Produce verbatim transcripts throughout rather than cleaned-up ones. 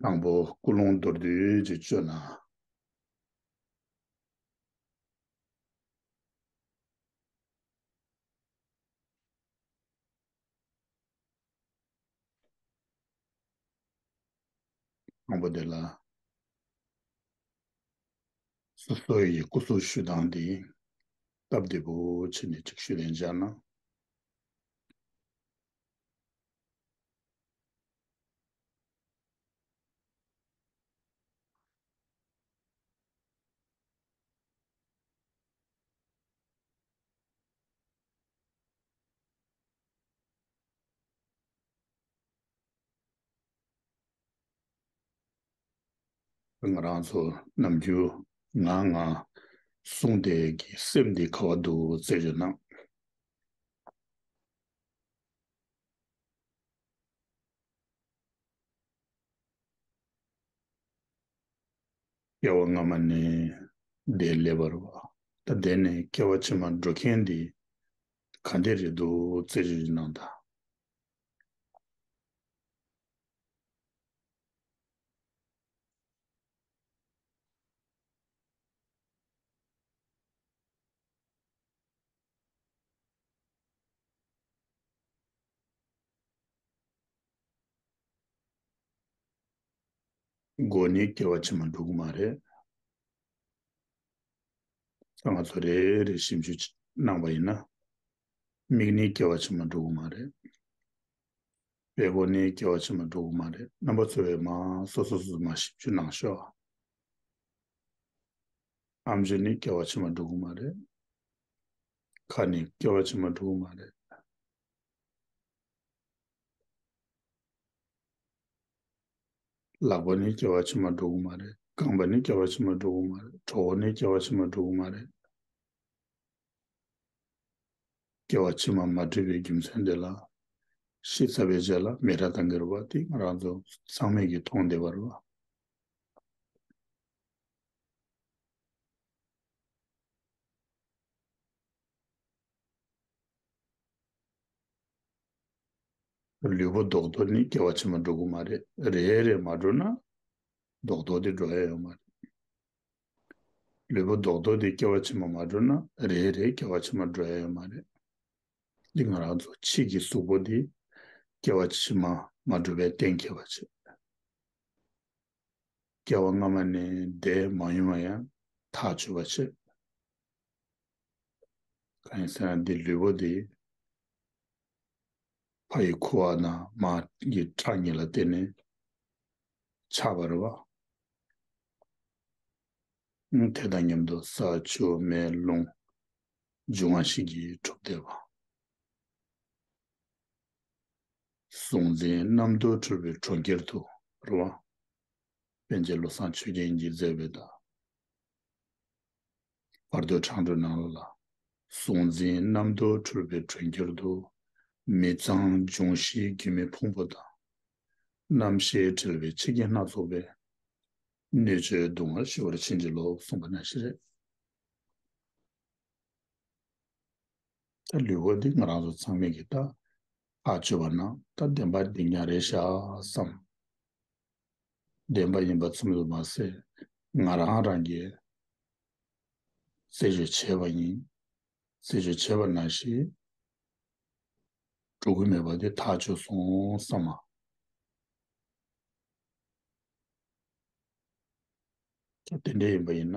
དང་པོ་ཀུན་སློང་མདོར་བསྡུས་ཀྱི་བཅོས་ན། དང་པོ་དེ་ལ། སོ་སོ་ཡི་སྐུ་གཟུགས་ཞུ་སྟངས་དེ་སྟབས་བདེ་པོ་བྱས་ནས་ཅིག་ཞུ་ལན་བྱས་ན། ང་རང་ཚོ་ནམ་རྒྱུན་ང་ང་གསུང་དེ་གི་སེམས་འདི་ག་བ་འདུག་བཙལ་ཡོད་ན། སྐྱེ་བ་སྔ་མ་ནས་འདིར་སླེབས་པ་རེད་བ། ད་འདི་ནས་སྐྱེ་བ་ཕྱི་མ་འགྲོ་མཁན་འདི་ག་འདྲ་རེད་འདུག་བཙལ་ཞིབ་གནང་དང་། མགོ་ནས་སྐྱེ་བ་ཕྱི་མ་འགྲོ་གི་མ་རེད། ད་ང་ཚོ་རེ་རེ་ཞིབ་འཇུག་གནང་བ་ཡིན་ན། མིག་ནས་སྐྱེ་བ་ཕྱི་མ་འགྲོ་གི་མ་རེད། སྦལ་པ་ནས་སྐྱེ་བ་ཕྱི་མ་འགྲོ་གི་མ་རེད། རྣམ་པ་ཚོ་བས་མར་སོ་སོ་སོ་སོ་མར་ཞིབ་འཇུག་གནང་ཤོག། ཨམ་ཅོག་ནས་སྐྱེ་བ་ཕྱི་མ་འགྲོ་གི་མ་རེད། ཁ་ནས་སྐྱེ་བ་ཕྱི་མ་འགྲོ་གི་མ་རེད། ལག་པ་ནས་སྐྱེ་བ་ཕྱི་མ་འགྲོ་གི་མ་རེད། རྐང་པ་ནས་སྐྱེ་བ་ཕྱི་མ་འགྲོ་གི་མ་རེད། གྲོད་ཁོག་ནས་སྐྱེ་བ་ཕྱི་མ་འགྲོ་གི་མ་རེད། སྐྱེ་བ་ཕྱི་མ་མ་འགྲོ་བའི་རྒྱུ་མཚན་དེ་ལ། ཤི་ཚར་བའི་རྗེས་ལ་མེ་ར་བཏང་གི་རེད་བ། དེ་ང་རང་ཚོ་ཚང་མས་ཀྱིས་མཐོང་བསྡད་པ་རེད་བ། ལུས་པོ་རྡོག་རྡོག་ནི་སྐྱེ་བ་ཕྱི་མ་འགྲོ་གི་མ་རེད། རེ་རེ་མ་འགྲོ་ན་རྡོག་རྡོག་དེ་འགྲོ་ཡ་ཡོད་མ་རེད། ལུས་པོ་རྡོག་རྡོག་དེ་སྐྱེ་བ་ཕྱི་མ་མ་འགྲོ་ན་རེ་རེ་སྐྱེ་བ་ཕྱི་མ་འགྲོ་ཡ་ཡོད་མ་རེད། འདི་ང་རང་ཚོ་ཕྱི་གི་གཟུགས་པོ་འདི་སྐྱེ་བ་ཕྱི་མ་མ་འགྲོ་བའི་གཏན་འཁེལ་བ་བྱེད། སྐྱེ་བ་སྔ་མ་ནས་འདས་མ་ཡོང་བ་ཡང་ཐག་ཆོད་པ་བྱེད། གང་ཡིན་ཟེར་ན་འདི་ལུས་པོ་འདི་ཕ་ཡི་ཁུ་བ་ན་མ་ཡི་ཁྲག་གཉིས་ལ་བརྟེན་ནས་ཆགས་པ་རེད་བ། དེ་དང་མཉམ་དུ་ས་ཆུ་མེ་རླུང་འབྱུང་བ་བཞི་གིས་གྲུབ་བསྡད་པ། གཟུང་འཛིན་རྣམ་རྟོག་འཁྲུལ་པའི་གྲོང་ཁྱེར་དུ་རེད་བ། པཎ་ཆེན་བློ་བཟང་ཆོས་རྒྱན་གྱིས་མཛད་པའི་ད། བར་དོ་འཕྲང་སྒྲོལ་ནང་ལ། གཟུང་འཛིན་རྣམ་རྟོག་འཁྲུལ་པའི་གྲོང་ཁྱེར་དུ། མི་གཙང་འབྱུང་བཞིའི་སྒྱུ་མའི་ཕུང་པོ་དང་། རྣམ་ཤེས་བྲལ་བའི་ཆུ་རྐྱེན་སྣ་ཚོགས་པས། སྣོད་བཅུད་གདུང་བ་ཞི་བར་བྱིན་གྱིས་རློབས་གསུངས་པ་ནང་བཞིན་རེད། ད་ལུས་པོ་འདི་ང་རང་ཚོ་ཚང་མས་ཀྱིས་ད་ཐག་ཆོད་པ་ན་ད་བདེན་པ་འདི་ཉག་རེད་ཤག་བསམ། བདེན་པ་ཡིན་པ་ཙམ་དུ་མ་ཟད་ང་རང་རང་གིས་རྩད་གཅོད་བྱས་པ་ཡིན། རྩད་གཅོད་བྱས་པ་ནང་བཞིན་འགྲོ་གི་མེད་པ་དེ་ཐག་ཆོད་སོང་བསམ་མ། ད་དེ་འདྲ་ཡིན་པ་ཡིན་ན།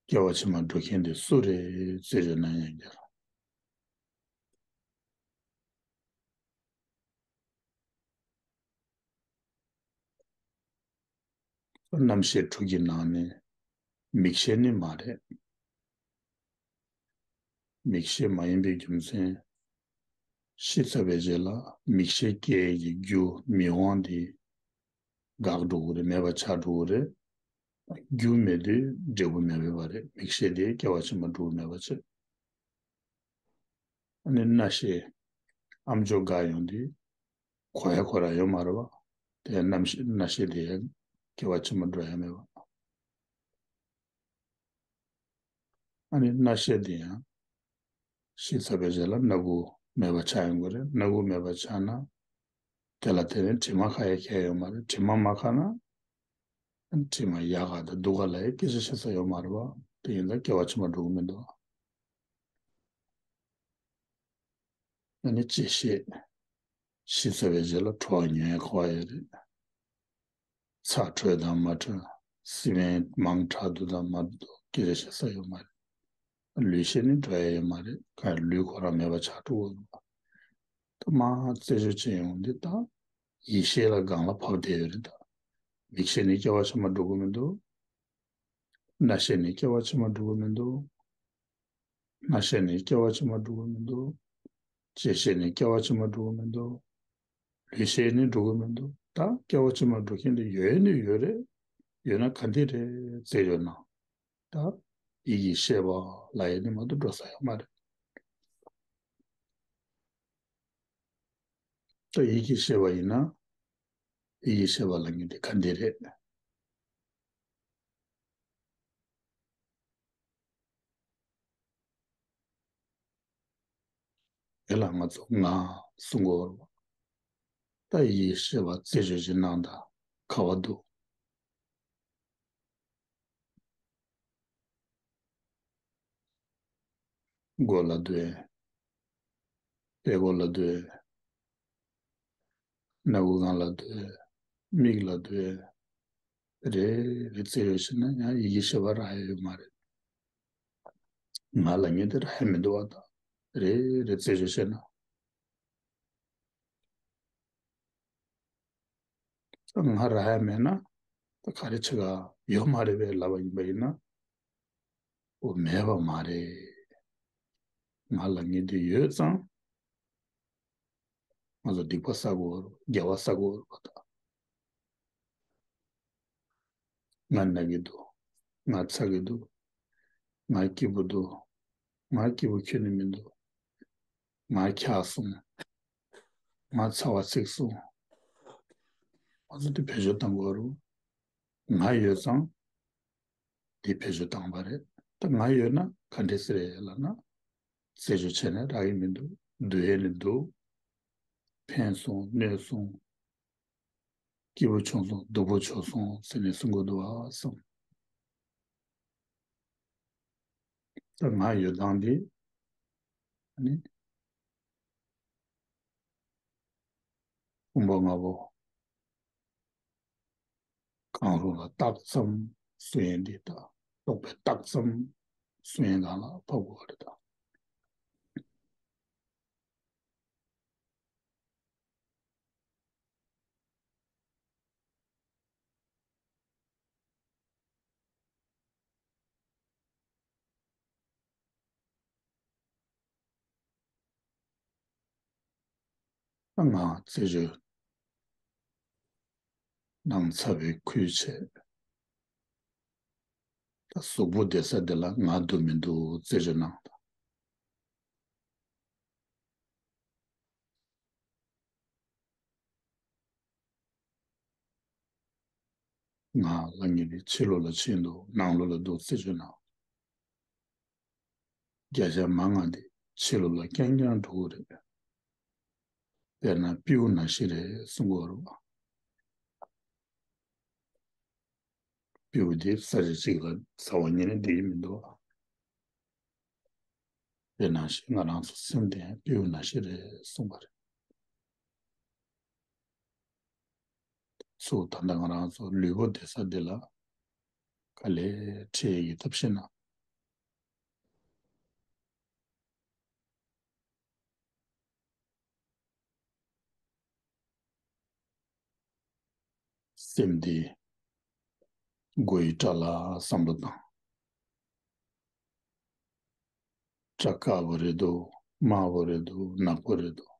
སྐྱེ་བ་ཕྱི་མ་འགྲོ་མཁན་དེ་སུ་རེད་རྩད་གཅོད་གནང་ཡ་ཡིན་ཀྱང་། རྣམ་ཤེས་དྲུག་གི་ནང་ནས་མིག་ཤེས་ནི་མ་རེད། མིག་ཤེས་མ་ཡིན་པའི་རྒྱུ་མཚན། ཤི་ཚར་བའི་རྗེས་ལ་མིག་ཤེས་སྐྱེ་ཡི་རྒྱུ་མིག་དབང་དེ་འགག་འགྲོ་གི་རེད། མེད་པ་ཆགས་འགྲོ་གི་རེད། རྒྱུ་མེད་དུས་འབྲས་བུ་མེད་པ་རེད། མིག་ཤེས་དེ་སྐྱེ་བ་ཕྱི་མ་འགྲོ་གི་མེད་པ་བྱེད། ཨ་ནི་རྣ་ཤེས་ཨམ་ཅོག་འགག་ཡོང་དུས་གོ་ཡ་གོ་ར་ཡོད་མ་རེད་བ། དེ་རྣམ་ཤེས་རྣ་ཤེས་དེ་སྐྱེ་བ་ཕྱི་མ་འགྲོ་ཡ་མེད་བ། ཨ་ནི་རྣ་ཤེས་དེ་ཡང་ཤི་ཚར་བའི་རྗེས་ལ་སྣ་ཁུག་མེད་པ་ཆགས་ཡོང་གི་རེད། སྣ་ཁུག་མེད་པ་ཆགས་ན་ དེ་ལ་དེ་ནི་དྲི་མ་ཁ་ཡ་ཁྱད་ཡོད་མ་རེད། དྲི་མ་མ་ཁ་ན་དྲི་མ་ཡག་ག་དང་སྡུག་ག་ལ་ཡ་སྐད་ཆ་བཤད་ས་ཡོད་མ་རེད་བ། དེ་ཡིན་ཙང་སྐྱེ་བ་ཕྱི་མ་འགྲོ་གི་མི་འདུག་ཨ་ནི་བཅད་ཤེས། ཤི་ཚར་བའི་རྗེས་ལ་ཁྲོ་བ་ཉོན་ཡ་ག་བ་ཡོད་རེད། ཚྭ་དྲོས་དང་མ་དྲོས། སི་མེན་མང་དྲགས་འདུག་དང་མ་འདུག་སྐད་ཆ་བཤད་ས་ཡོད་མ་རེད། ལུས་ཤེས་ནི་འགྲོ་ཡ་ཡོད་མ་རེད། གང་ལུས་ཁོ་རང་མེད་པ་ཆགས་འགྲོ་གི་རེད། ད་མ་རྩད་གཅོད་བྱེད་ཡོང་འདི་ད་ཡིད་ཤེས་ལ་སྒང་ལ་བབས་བསྡད་ཡོད་རེད་ད། མིག་ཤེས་ནི་སྐྱེ་བ་ཕྱི་མ་འགྲོ་གི་མི་འདུག་རྣ་ཤེས་ནི་སྐྱེ་བ་ཕྱི་མ་འགྲོ་གི་མི་འདུག་སྣ་ཤེས་ནི་སྐྱེ་བ་ཕྱི་མ་འགྲོ་གི་མི་འདུག་ལྕེ་ཤེས་ནི་སྐྱེ་བ་ཕྱི་མ་འགྲོ་གི་མི་འདུག་ལུས་ཤེས་ནི་འགྲོ་གི་མི་འདུག་ད་སྐྱེ་བ་ཕྱི་མ་འགྲོ་མཁན་དེ་ཡོད་ནི་ཡོད་རེད། ཡོད་ན་ག་འདི་རེད་རྩད་གཅོད་གནང་། ད་ཡིད་ཀྱི་ཤེས་པ་ལབ་ཡ་ནི་མ་གཏོགས་འགྲོ་ས་ཡོད་མ་རེད། ད་ཡིད་ཀྱི་ཤེས་པ་ཡིན་ན། ཡིད་ཀྱི་ཤེས་པ་ལབ་མཁན་དེ་ག་འདི་རེད། དེ་ལ་ང་ཚོ་ང་གསུང་གི་ཡོད་རེད་བ། ད་ཡིད་ཀྱི་ཤེས་པ་རྩད་གཅོད་ཅིག་གནང་དང་ག་བ་འདུག་མགོ་ལ་འདུག་ཨེ། སྐེ་མགོ་ལ་འདུག་ཨེ། སྣ་ཁུག་སྒང་ལ་འདུག་ཨེ། མིག་ལ་འདུག་ཨེ། རེ་རེ་རྩད་གཅོད་བྱས་ན་ཡང་ཡིད་ཀྱི་ཤེས་པ་རག་ཡ་ཡོད་མ་རེད། ང་ལབ་མཁན་དེ་རག་ཡ་མི་འདུག་བ་ད། རེ་རེ་རྩད་གཅོད་བྱས་ན། ད་ང་རག་ཡ་མེད་ན་ད་ག་རེ་བྱེད་ག་ཡོད་མ་རེད་པས་ལབ་པ་ཡིན་པ་ཡིན་ན། འོ་མེད་པ་མ་རེད། ང་ལབ་མཁན་དེ་ཡོད་ཙང་ང་ཚོ་སྡིག་པ་བསགས་དགོས་རེད། དགེ་བ་བསགས་དགོས་རེད་པ་ད། ང་ན་གི་འདུག་ང་ཚ་གི་འདུག་ང་སྐྱིད་པོ་འདུག་ང་སྐྱིད་པོ་ཁྱོན་ནས་མི་འདུག་ང་འཁྱགས་སོང་། ང་ཚ་བ་ཚིག་སོང་། ང་ཚོ་དེ་བེད་སྤྱོད་གཏང་དགོས་རེད། ང་ཡོད་ཙང་དེ་བེད་སྤྱོད་བཏང་བ་རེད། ད་ང་ཡོད་ན་ག་འདྲས་སེ་རེད་ལབ་ན། རྩད་གཅོད་བྱས་ནས་རག་གི་མི་འདུག་འདུག་ཡས་ནི་འདུག་ཕན་སོང་གནོད་སོང་། སྐྱིད་པོ་བྱུང་སོང་སྡུག་པོ་བྱུང་སོང་ཟེར་ནས་གསུང་གི་འདུག་བ་བསམ། ད་ང་ཡོད་སྟངས་འདི་ནི་ཕུང་པོ་ལྔ་པོ་གང་རུང་ལ་རྟགས་ཙམ་གསུང་ཡས་འདི་ད་རྟོག་པའི་རྟགས་ཙམ་གསུང་ཡས་སྒང་ལ་བབས་དགོས་པ་རེད་ད། ང་རྩད་གཅོད་གནང་ཚར་བའི་ཁུལ་བྱས། ད་གཟུགས་པོ་བསྡད་ས་དེ་ལ་ང་འདུག་མི་འདུག་རྩད་གཅོད་གནང་དང་། ང་ལབ་མཁན་དེ་ཕྱི་ལོགས་ལ་ཕྱིན་འདུག་ནང་ལོགས་ལ་འདུག་རྩད་གཅོད་གནང་། བརྒྱ་ཆ་མང་ང་དེ་ཕྱི་ལོགས་ལ་རྐྱང་རྐྱང་འགྲོ་གི་རེད། དཔེར་ན་སྤྲེའུ་ནང་བཞིན་རེད་གསུང་གི་ཡོད་རེད་བ། སྤྲེའུ་དེ་ས་ཆ་གཅིག་ལ་ཟླ་བ་གཉིས་ནས་བསྡད་ཀྱི་མི་འདུག་དེ་ནང་བཞིན་ང་རང་ཚོ་སེམས་དེ་སྤྲེའུ་ནང་བཞིན་རེད་གསུངས་པ་རེད། ཚུར་ད་ལྟ་ང་རང་ཚོ་ལུས་པོ་བསྡད་ས་འདི་ལ་དཀའ་ལས་འཕྲད་ཀྱི་སྟབས་ཤེས་ན། སེམས་འདི་མགོ་ཡི་སྐྲ་ལ་བསམ་བློ་བཏང་། སྐྲ་དཀར་པོ་རེད་འདུག་དམར་པོ་རེད་འདུག་ནག་པོ་རེད་འདུག་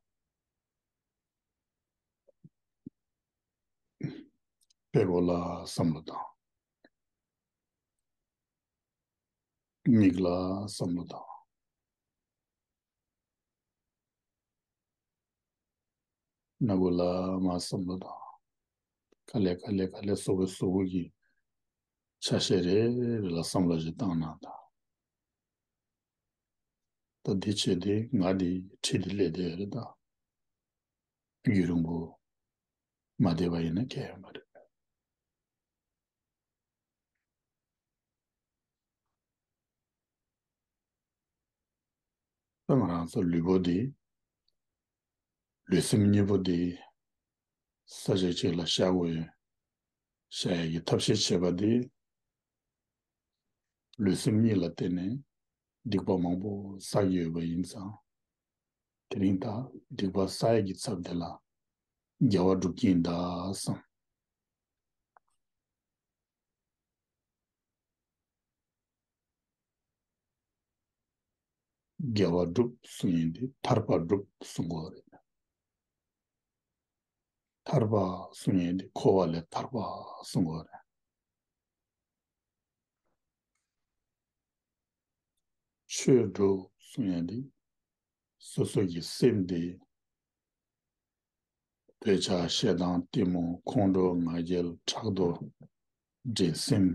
སྐེ་མགོ་ལ་བསམ་བློ་བཏང་། མིག་ལ་བསམ་བློ་བཏང་། སྣ་ཁུག་ལ་མར་བསམ་བློ་བཏང་། ག་ལེ་ག་ལེ་ག་ལེ་སོ་སོའི་གཟུགས་པོ་གི་ཆ་ཤས་རེ་རེ་ལ་བསམ་བློ་ཞིག་བཏང་གནང་དང་། ད་འདི་བྱས་ཏེ་ང་འདི་ཁྲིད་དེ་སླེབས་བསྡད་ཡོད་རེད་ད། རྒྱུན་རིང་པོ། མ་བསྡད་པ་ཡིན་ན་གལ་ཡོད་མ་རེད། ད་ང་རང་ཚོ་ལུས་པོ་འདི། ལུས་སེམས་གཉིས་པོ་འདི། ས་ཆ་གཅིག་ལ་བཞག་དགོས་ཡོད། བཞག་ཡག་གི་ཐབས་ཤེས་བྱེད་པ་འདི། ལུས་སེམས་གཉིས་ལ་བརྟེན་ནས་སྡིག་པ་མང་པོ་བསགས་ཀྱི་ཡོད་པ་ཡིན་ཙང་། དེ་རིང་ད་སྡིག་པ་བསགས་ཡག་གི་ཚབ་དེ་ལ་དགེ་བ་སྒྲུབ་ཀྱི་ཡིན་ད་བསམ། དགེ་བ་སྒྲུབ་གསུང་ཡིན་ཏེ་ཐར་པ་སྒྲུབ་གསུང་དགོས་རེད། ཐར་པ་གསུང་ཡིན་ཏེ་འཁོར་བ་ལས་ཐར་པ་གསུང་དགོས་རེད། ཆོས་སྒྲུབ་གསུང་ཡིན་ཏེ་སོ་སོ་གི་སེམས་དེ། འདོད་ཆགས་ཞེ་སྡང་གཏི་མུག་ཁོང་ཁྲོ་ང་རྒྱལ་ཕྲག་དོག་འགྲན་སེམས་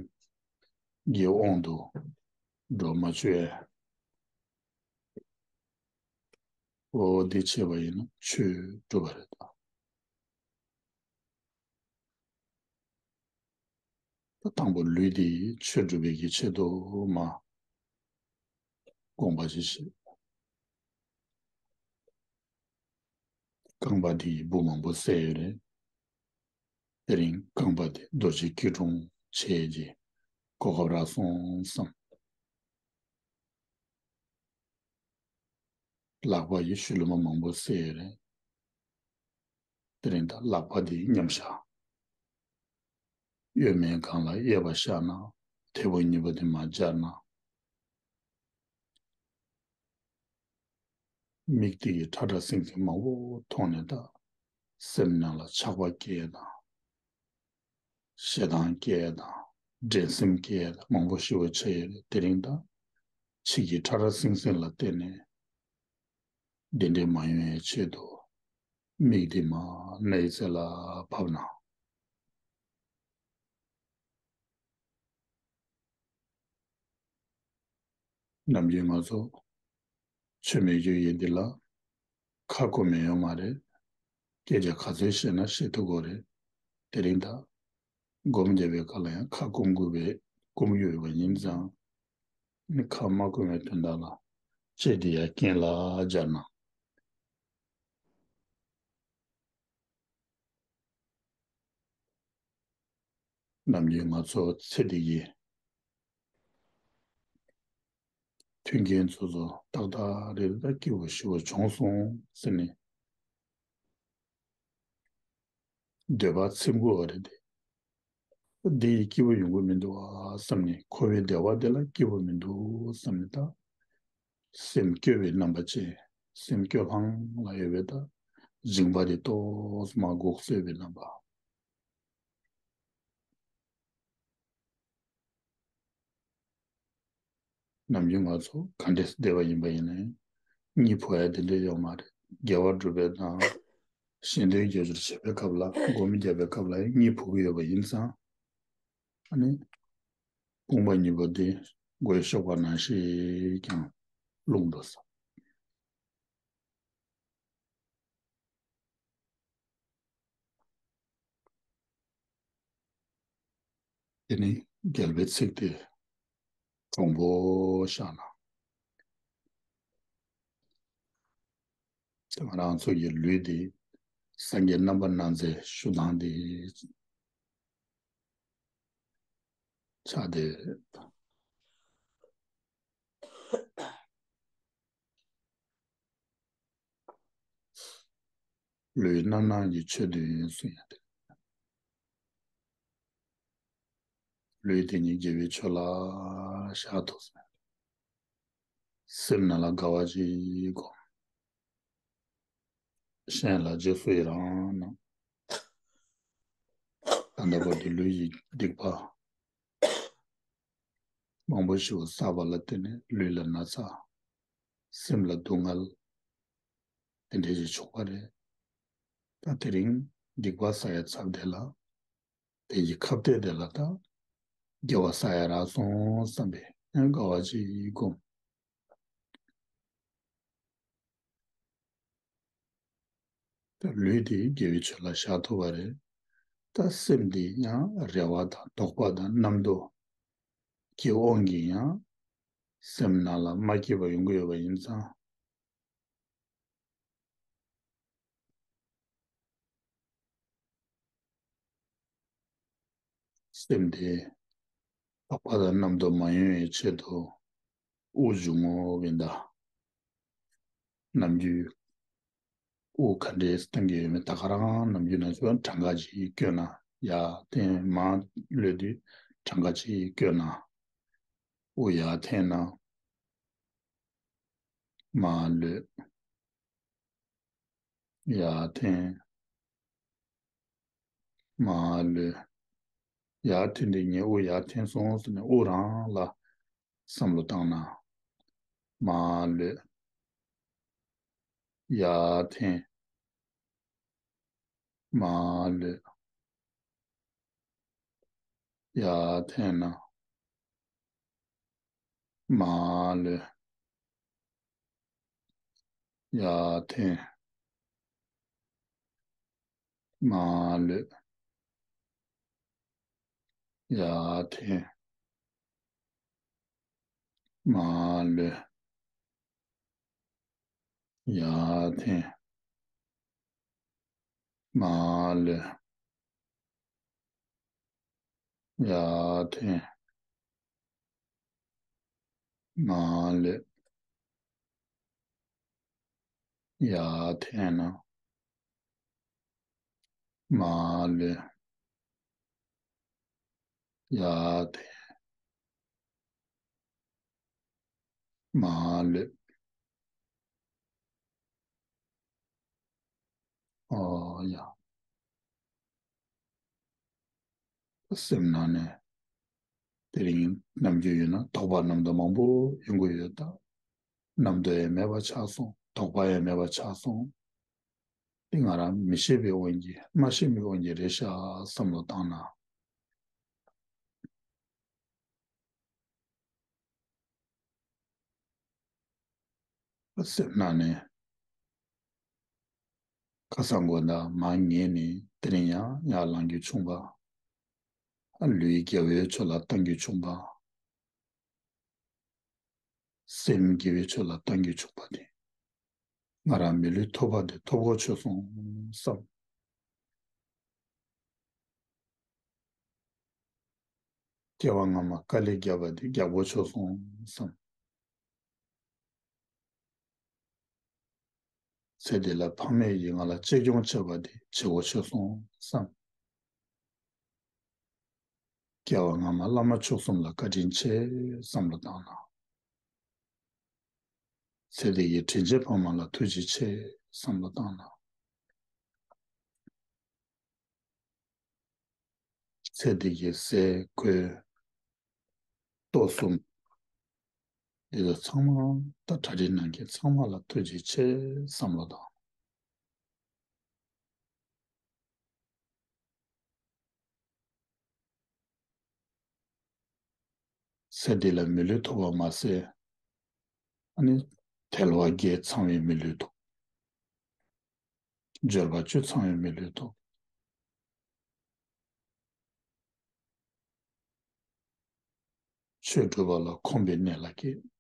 ཀྱི་དབང་དུ་འགྲོ་མ་བཅུག་ཡ། འོ་འདི་བྱས་པ་ཡིན་ན་ཆོས་སྒྲུབ་པ་རེད་ད། ད་དང་པོ་ལུས་འདི་ཆོས་སྒྲུབ་པའི་གི་ཆེད་དུ་མ་དགོངས་པ་ཅིག་བཞེས། རྐང་པ་འདི་འབུ་མང་པོ་བསད་ཡོད་རེད། དེ་རིང་རྐང་པ་འདི་རྡོ་རྗེ་སྐྱིལ་ཀྲུང་བྱས་ཀྱི་གོ་སྐབས་རག་སོང་བསམ། ལག་པ་ཡི་ཤུལ་ལུ་མ་མང་པོ་བསད་ཡོད་རེད། དེ་རིང་ད་ལག་པ་འདི་མཉམ་བཞག་གཡོན་མའི་སྒང་ལ་གཡས་པ་བཞག་ན། མཐེ་བོ་གཉིས་པ་འདི་མར་སྦྱར་ན། མིག་འདི་ཡི་ཁྲ་ཁྲ་སིང་སིང་མང་པོ་མཐོང་ནས་ད། སེམས་ནང་ལ་ཆགས་པ་སྐྱེ་དང་། ཞེ་སྡང་སྐྱེ་དང་། འགྲན་སེམས་སྐྱེ་དང་མང་པོ་ཞེ་པོ་ཆགས་ཡོད་རེད། དེ་རིང་ད་ཕྱི་གི་ཁྲ་ཁྲ་སིང་སིང་ལ་བརྟེན་ནས། འདི་འདྲའི་མ་ཡོང་བའི་ཆེད་དུ། མིག་འདི་མར་སྣའི་རྩེ་ལ་ཕབ་ན། ནམ་རྒྱུན་ང་ཚོ་ཆོས་མེད་རྒྱུ་ཡིན་འདི་ལ་ཁ་སྐོམ་མེད་ཡོད་མ་རེད། སྐད་ཆ་ག་ཚོད་བཤད་ན་བཤད་ཐུབ་དགོས་རེད། དེ་རིང་ད་སྒོམ་རྒྱབ་པའི་སྐབས་ལ་ཡང་ཁ་སྐོམ་དགོས་པའི་སྐོམ་རྒྱུ་ཡོད་པ་ཡིན་ཙང་། ནི་ཁ་མ་སྐོམ་པའི་དོན་དག་ལ་ལྕེ་འདི་ཡར་རྐན་ལ་སྦྱར་ན། ནམ་རྒྱུན་ང་ཚོ་ཚེ་འདི་གི་མཐུན་རྐྱེན་ཚོ་ཚོ་ཏག་ཏག་རེད། ད་སྐྱིད་པོ་ཞེ་པོ་བྱུང་སོང་ཟེར་ནས། འདོད་པ་ཚིམ་དགོས་པ་རེད་དེ། འདི་ཡིས་སྐྱིད་པོ་ཡོང་གི་མི་འདུག་ཨ་བསམ་ནས། འཁོར་བའི་བདེ་བ་འདི་ལ་སྐྱིད་པོ་མི་འདུག་བསམ་ནས་ད། སེམས་སྐྱོ་བའི་རྣམ་པ་ཅན། སེམས་སྐྱོ་ལྷང་ལ་ཡོད་པའི་ད། སྦྱིན་པ་འདི་ཏོག་ཙམ་མར་འགུག་བཟོད་པའི་རྣམ་པ། ནམ་རྒྱུན་ང་ཚོ་ག་འདྲས་བསྡད་པ་ཡིན་པ་ཡིན་ནའི། གཉིད་ཕོག་ཡ་དེ་འདྲས་ཡོད་མ་རེད། དགེ་བ་སྒྲུབ་པའི་དང་། གཞན་དོན་རྒྱབ་སྐྱོར་བྱེད་པའི་སྐབས་ལ། སྒོམ་རྒྱབ་པའི་སྐབས་ལ་ཡང་གཉིད་ཕོག་གི་ཡོད་པ་ཡིན་ཙང་། ཨ་ནི། དཔུང་པ་གཉིས་པོ་དེ་མགོའི་གཤོག་པ་ནང་བཞིན་ཀྱང་ལྷུང་འགྲོ་སོང་། དེ་ནི་རྒྱལ་པོའི་ཚིག་དེ་དྲང་པོ་བཞག་ན། དེ་ང་རང་ཚོ་ཡི་ལུས་འདི་སངས་རྒྱས་རྣམ་པར་སྣང་མཛད་ཞུ་སྟངས་འདི་ཆགས་ཏེ། ལུས་རྣམ་སྣང་གི་ཆོས་བདུན་གསུང་ཡ་དེ། ལུས་དེ་ཉིད་དགེ་བའི་ཆོས་ལ་བཞག་ཐུབ་ཟིན། སེམས་ནང་ལ་དགའ་བ་ཅིག་སྒོམ། གཞན་ལ་རྗེས་སུ་ཡི་རང་གནང་། ད་ལྟ་བར་དུ་ལུས་ཀྱི་སྡིག་པ་མང་པོ་ཞིག་བསགས་པ་ལ་བརྟེན་ནས་ལུས་ལ་ན་ཚ། སེམས་ལ་སྡུག་བསྔལ། དེ་འདྲ་ཞིག་བྱུང་བ་རེད། ད་དེ་རིང་སྡིག་པ་བསགས་ཡ་ཚབ་དེ་ལ། དེ་ཡི་ཁ་གཏད་དེ་ལ་ད་དགེ་བ་བསགས་ཡ་རག་སོང་བསམ་པའི་ཡང་དགའ་བ་ཅིག་སྒོམ། ད་ལུས་དེ་དགེ་བའི་ཆོས་ལ་བཞག་ཐུབ་པ་རེད། ད་སེམས་འདི་ཡང་རེ་བ་དང་དོགས་པ་དང་རྣམ་རྟོག་གི་དབང་གིས་ཡང་སེམས་ནང་ལ་མ་སྐྱིད་པ་ཡོང་གི་ཡོད་པ་ཡིན་ཙང་། སེམས་དེ་དོགས་པ་དང་རྣམ་རྟོག་མ་ཡོང་བའི་ཆེད་དུ་དབུགས་འབྱུང་ངོ་གིན་ད། ནམ་རྒྱུན་དབུགས་ག་འདྲས་བཏང་གི་ཡོད་མེད་ད་ག་རང་ནམ་རྒྱུན་ནང་ཚོ་གྲངས་ཀ་ཅིག་བསྐྱོན་ན། ཡར་འཐེན་མར་གློད་དུས་གྲངས་ཀ་ཅིག་བསྐྱོན་ན། དབུགས་ཡར་འཐེན་ན། མར་གློད། ཡར་འཐེན། མར་གློད། ཡར་འཐེན་དུས་ངས་དབུགས་ཡར་འཐེན་སོང་ཟེར་ནས་དབུགས་རང་ལ་བསམ་བློ་བཏང་ན། མར་གློད། ཡར་འཐེན། མར་གློད། ཡར་འཐེན་ན། མར་གློད། ཡར་འཐེན། མར་གློད། ཡར་འཐེན། མར་གློད། ཡར་འཐེན། མར་གློད། ཡར་འཐེན། མར་གློད། ཡར་འཐེན་ན། མར་གློད། ཡར་འཐེན། མར་གློད། ཨོ་ཡ། སེམས་ནང་ནས་དེ་རིང་ནམ་རྒྱུན་ཡོད་ན་དོགས་པ་རྣམ་རྟོག་མང་པོ་ཡོང་གི་ཡོད་ད། རྣམ་རྟོག་ཡང་མེད་པ་ཆགས་སོང་། དོགས་པ་ཡང་མེད་པ་ཆགས་སོང་། འདི་ང་རང་མི་ཤེས་པའི་དབང་གིས་མ་ཤེས་པའི་དབང་གིས་རེད་ཤག་བསམ་བློ་བཏང་ན། སེམས་ནང་ནས་ཁ་སང་དགོང་དག་མར་ཉལ་ནས་དེ་རིང་ཡང་ཡར་ལངས་རྒྱུ་བྱུང་བ། ལུས་དགེ་བའི་ཕྱོགས་ལ་བཏང་རྒྱུ་བྱུང་བ། སེམས་དགེ་བའི་ཕྱོགས་ལ་བཏང་རྒྱུ་བྱུང་བ་དེ། ང་རང་མི་ལུས་ཐོབ་པ་དེ་ཐོབ་གོ་ཆོད་སོང་བསམ། སྐྱེ་བ་སྔ་མ་དཀའ་ལས་བརྒྱབ་པ་དེ་རྒྱབ་གོ་ཆོད་སོང་བསམ། ཚེ་འདི་ལ་ཕ་མེས་ཀྱིས་ང་ལ་གཅེས་སྐྱོང་བྱས་པ་དེ་བྱེད་གོ་ཆོད་སོང་བསམ། སྐྱེ་བ་སྔ་མ་བླ་མ་མཆོག་གསུམ་ལ་བཀའ་དྲིན་ཆེ་བསམ་བློ་བཏང་ན། ཚེ་འདི་ཡི་དྲིན་ཆེན་ཕ་མ་ལ་ཐུགས་རྗེ་ཆེ་བསམ་བློ་བཏང་ན། ཚེ་འདི་ཡི་ཟས་གོས་ལྟོ་གསུམ་འདི་ཚོ་ཚང་མ་ད་གྲ་སྒྲིག་གནང་མཁན་ཚང་མ་ལ་ཐུགས་རྗེ་ཆེ་བསམ་བློ་བཏང་། ཚེ་འདི་ལ་མི་ལུས་ཐོབ་པ་མ་ཟད། ཨ་ནི་དལ་བ་བརྒྱད་ཚང་བའི་མི་ལུས་ཐོབ། འབྱོར་པ་བཅུ་ཚང་བའི་མི་ལུས་ཐོབ། ཆོས་སྒྲུབ་པ་ལ་ཁོམ་པའི་གནས་ལ་སྐྱེས།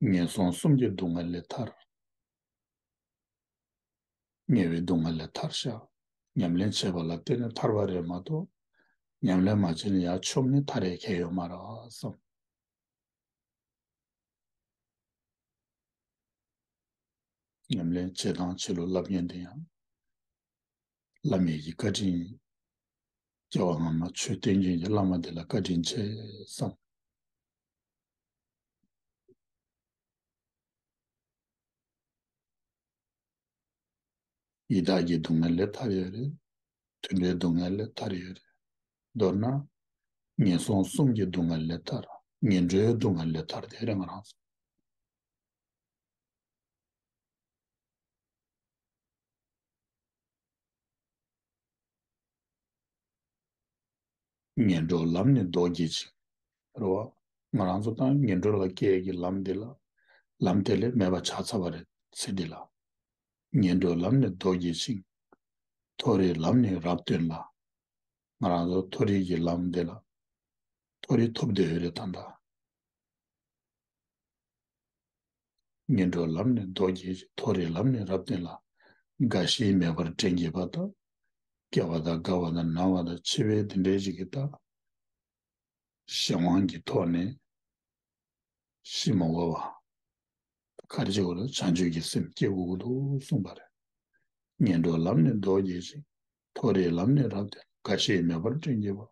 ངན་སོང་གསུམ་གྱི་སྡུག་བསྔལ་ལས་ཐར། དམྱལ་བའི་སྡུག་བསྔལ་ལས་ཐར་ཤག་ཉམས་ལེན་བྱས་པ་ལ་བརྟེན་ནས་ཐར་བ་རེད་མ་གཏོགས། ཉམས་ལེན་མ་བྱས་ནས་ཡར་མཆོངས་ནས་ཐར་ཡས་གང་ཡང་ཡོད་མ་རེད་བསམ། ཉམས་ལེན་བྱེད་སྟངས་བྱེད་ལུགས་བསླབ་མཁན་དེ་ཡང་། བླ་མའི་གི་བཀའ་དྲིན། སྐྱེ་བ་སྔ་མ་ཆོས་བསྟན་མཁན་གྱི་བླ་མ་དེ་ལ་བཀའ་དྲིན་ཆེ་བསམ། ཡི་དྭགས་ཀྱི་སྡུག་བསྔལ་ལས་ཐར་ཡོད་རེད། དུད་འགྲོའི་སྡུག་བསྔལ་ལས་ཐར་ཡོད་རེད། མདོར་ན། ངན་སོང་གསུམ་གྱི་སྡུག་བསྔལ་ལས་ཐར། ངན་འགྲོའི་སྡུག་བསྔལ་ལས་ཐར་དེ་རེད་ང་རང་ཚོ། ངན་འགྲོ་ལམ་ནི་བཟློག་བགྱིད་ཅིང་། རེད་བ། ང་རང་ཚོ་དང་ངན་འགྲོ་ལ་སྐྱེ་ཡས་ཀྱི་ལམ་འདི་ལ། ལམ་དེ་ལས་མེད་པ་ཆགས་ཚར་བ་རེད་ཚེ་འདི་ལ། ངན་འགྲོ་ལམ་ནི་བཟློག་བགྱིད་ཅིང་། མཐོ་རིས་ལམ་ནི་རབ་བསྟེན་ལ། ང་རང་ཚོ་མཐོ་རིས་ཀྱི་ལམ་འདི་ལ་མཐོ་རིས་ཐོབ་བསྡད་ཡོད་རེད་ད་ལྟ། ངན་འགྲོ་ལམ་ནི་ལྡོག་གྱུར་ཅིག་མཐོ་རིས་ལམ་ནི་རབ་བསྟེན་ལ། རྒ་ཤིའི་མེ་འབར་བྲན་གྱིས་པ་དང་། སྐྱེ་བ་དང་རྒ་བ་དང་ན་བ་དང་འཆི་བའི་འདི་འདྲའི་ཞིག་གི་ད། གཞན་དབང་གི་ཐོག་ནས་ཤི་མ་དགོས་པ། ག་རེ་བྱེད་དགོས་རེད། བྱང་ཆུབ་ཀྱི་སེམས་སྐྱེ་དགོས་ཀྱི་འདུག་གསུངས་པ་རེད། ངན་འགྲོ་ལམ་ནི་ལྡོག་གྱུར་ཅིག་མཐོ་རིས་ལམ་ནི་རབ་བསྟེན་ལ། རྒ་ཤིའི་མེ་འབར་བྲན་གྱིས་པ།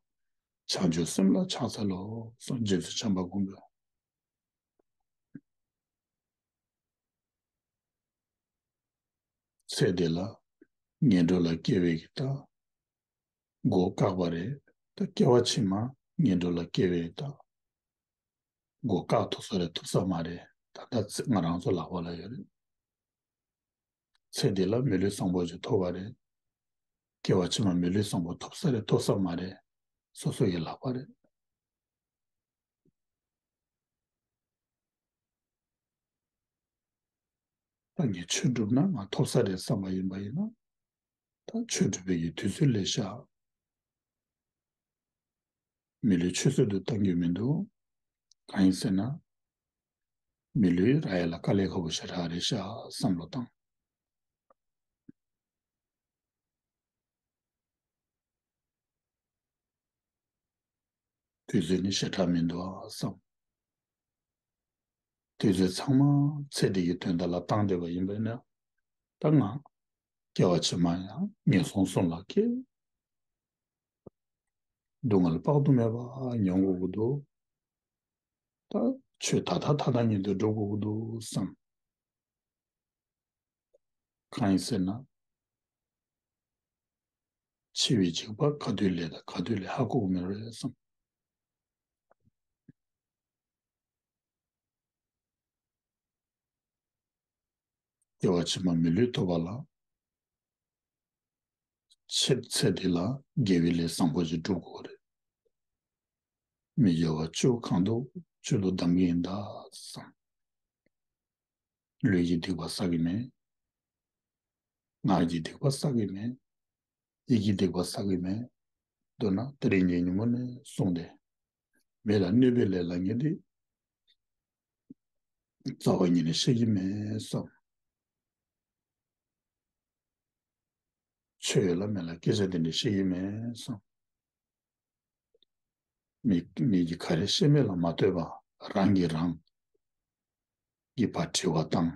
བྱང་ཆུབ་སེམས་ལ་ཕྱག་འཚལ་ལོ། གསུངས། རྗེ་བཙུན་བྱམས་པ་མགོན་པོས། ཚེ་འདི་ལ་ངན་འགྲོ་ལ་སྐྱེ་བའི་གི་ད་མགོ་བཀག་པ་རེད། ད་སྐྱེ་བ་ཕྱི་མ་ངན་འགྲོ་ལ་སྐྱེ་བའི་ད་མགོ་བཀག་ཐུབ་ས་རེད། ཐུབ་ས་མ་རེད། ད་ལྟ་ཚེ་ང་རང་ཚོ་ལག་པ་ལ་ཡོད་རེད། ཚེ་འདི་ལ་མི་ལུས་བཟང་པོ་ཅིག་ཐོབ་པ་རེད། སྐྱེ་བ་ཕྱི་མ་མི་ལུས་བཟང་པོ་ཐོབ་ས་རེད། ཐོབ་ས་མ་རེད། སོ་སོ་ཡི་ལག་པ་རེད། ད་ངས་ཆོས་སྒྲུབ་ན་ང་ཐོབ་ས་རེད་བསམ་པ་ཡིན་པ་ཡིན་ན། ད་ཆོས་སྒྲུབ་པའི་གི་དུས་ཚོད་ལས་ཤག་མི་ལུས་ཆུད་ཟོས་དུ་གཏང་རྒྱུ་མི་འདུག་གང་ཡིན་ཟེར་ན། མི་ལུས་རག་ཡ་ལ་དཀའ་ལས་ཁག་པོ་ཞེ་དྲག་རེད་ཤག་བསམ་བློ་བཏང་། དུས་ཚོད་ནི་ཞེ་དྲག་མི་འདུག་ཨ་བསམ། དུས་ཚོད་ཚང་མ་ཚེ་འདི་གི་དོན་དག་ལ་བཏང་བསྡད་པ་ཡིན་པས་ན། ད་ང་སྐྱེ་བ་ཕྱི་མ་ཡང་ངན་སོང་གསུམ་ལ་སྐྱེ། སྡུག་བསྔལ་དཔག་ཏུ་མེད་པ་མྱོང་དགོས་ཀྱི་འདུག་ད་ཆོས་ད་ལྟ་ད་ལྟ་ཉིད་དུ་འགྲོ་དགོས་ཀྱི་འདུག་བསམ། གང་ཡིན་ཟེར་ན། འཆི་བའི་འཇིགས་པ་ག་དུས་སླེབས་དང་ག་དུས་སླེབས་ཧ་གོ་གི་མེད་རེད་བསམ། སྐྱེ་བ་ཕྱི་མ་མི་ལུས་ཐོབ་པ་ལ། ཆེད་ཚེ་འདི་ལ་དགེ་བའི་ལས་བཟང་པོ་ཞིག་སྒྲུབ་དགོས་རེད། མི་དགེ་བ་བཅུ་གང་ཐུབ་བཅུ་དུ་བསྡམ་གྱི་ཡིན་ད་བསམ། ལུས་ཀྱི་སྡིག་པ་བསགས་ཀྱི་མེད། ངག་གི་སྡིག་པ་བསགས་ཀྱི་མེད། ཡིད་ཀྱི་སྡིག་པ་བསགས་ཀྱི་མེད། མདོར་ན་དེ་རིང་གི་ཉིན་མོ་ནས་བཟུང་སྟེ། མི་ལ་གནོད་པའི་ལས་ལ་ངས་འདི་རྩ་བ་ཉིད་ནས་ཤེས་ཀྱི་མེད་བསམ། ཆོས་ཡོད་ལ་མེད་ལ་སྐད་ཆ་འདི་འདྲ་བཤད་ཀྱི་མེད་བསམ། མི་མི་གིས་ག་རེ་བཤད་མེད་ལ་མ་ལྟོས་པ་རང་གིས་རང་གི་བར་དྲི་བ་བཏང་།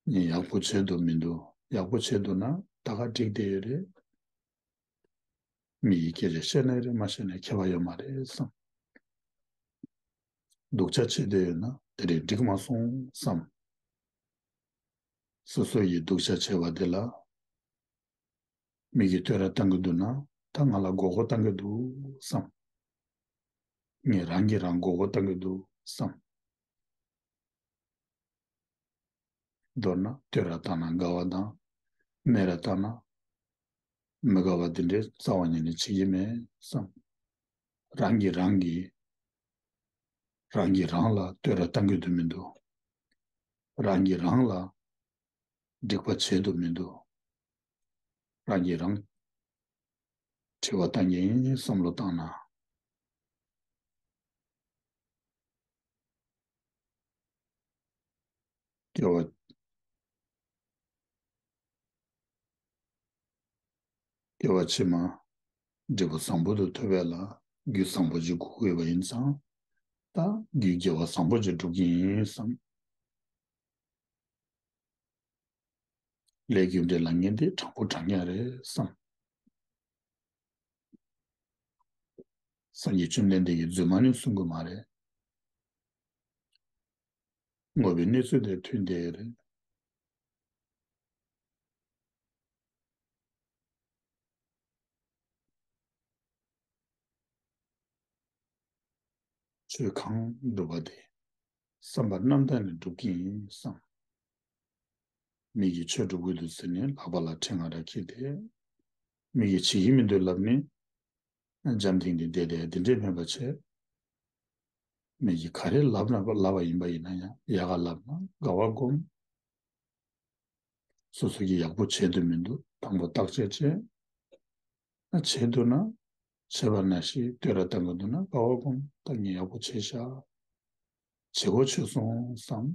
ངས་ཡག་པོ་བྱས་འདུག་མི་འདུག་ཡག་པོ་བྱས་འདུག་ན་ད་ག་འགྲིག་བསྡད་ཡོད་རེད། མི་ཡིས་སྐད་ཆ་བཤད་ནའི་རེད་མ་བཤད་ནའི་ཁྱད་པར་ཡོད་མ་རེད་བསམ། སྡུག་ཅག་བྱེད་འདོད་ཡོད་ན་དེ་རིང་འགྲིག་མ་སོང་བསམ། སོ་སོ་ཡིས་སྡུག་ཅག་བྱས་པ་དེ་ལ་མི་གིས་བསྟོད་ར་བཏང་གི་འདུག་ན་ད་ང་ལ་མགོ་སྐོར་བཏང་གི་འདུག་བསམ། ངས་རང་གིས་རང་མགོ་སྐོར་བཏང་གི་འདུག་བསམ། མདོར་ན་བསྟོད་ར་བཏང་ན་དགའ་བ་དང་། སྨད་ར་བཏང་ན་མི་དགའ་བ་འདི་འདྲའི་རྩ་བ་ཉིད་ནས་བྱེད་ཀྱི་མེད་བསམ། རང་གིས་རང་གིས་རང་གིས་རང་ལ་བསྟོད་ར་བཏང་གི་འདུག་མི་འདུག་རང་གིས་རང་ལ་འགྲིག་པ་བྱེད་འདུག་མི་འདུག་རང་གིས་རང་དྲི་བ་བཏང་གི་ཡིན་བསམ་བློ་བཏང་ན། སྐྱེ་བ། སྐྱེ་བ་ཕྱི་མ་འབྲས་བུ་བཟང་པོ་དེ་ཐོབ་པ་ལ་རྒྱུ་བཟང་པོ་ཅིག་དགོས་ཀྱི་ཡོད་པ་ཡིན་ཙང་། ད་རྒྱུའི་དགེ་བ་བཟང་པོ་ཅིག་སྒྲུབ་ཀྱི་ཡིན་བསམ། ལས་རྒྱུ་འབྲས་ལ་ངན་འདི་དྲང་པོ་དྲང་ཡ་རེད་བསམ། སངས་རྒྱས་བཅོམ་ལྡན་འདས་ཀྱིས་རྫུན་མ་ནི་གསུང་གི་མ་རེད། དངོས་པོའི་གནས་ཚུལ་དེ་མཐུན་བསྡད་ཡོད་རེད། ཆོས་གང་སྒྲུབ་པ་དེ་བསམ་པ་རྣམ་དག་ནས་སྒྲུབ་ཀྱི་ཡིན་བསམ། མི་གིས་ཆོས་སྒྲུབ་དགོས་འདུག་ཟེར་ནས་ལག་པ་ལ་ཕྲེང་བ་ར་འཁྱེར་ཏེ། མི་གིས་བྱེད་ཀྱི་མི་འདུག་ལབ་ནས། འཇམ་ཐིང་ཐིང་བསྡད་དེ་འདི་འདྲས་མེད་པ་བྱས། མི་གིས་ག་རེ་ལབ་ན་ལབ་པ་ཡིན་པ་ཡིན་ན་ཡང་ཡག་ག་ལབ་ན་དགའ་བ་སྒོམ། སོ་སོ་གིས་ཡག་པོ་བྱེད་འདོད་མི་འདུག་དང་པོ་བརྟག་དཔྱད་བྱས། ཨ་བྱེད་འདུག་ན། བྱེད་པ་ནང་བཞིན་བསྟོད་ར་བཏང་གི་འདུག་ན་དགའ་བ་སྒོམ་ད་ངས་ཡག་པོ་བྱས་ཤག་བྱེད་དགོས་བྱུང་སོང་བསམ།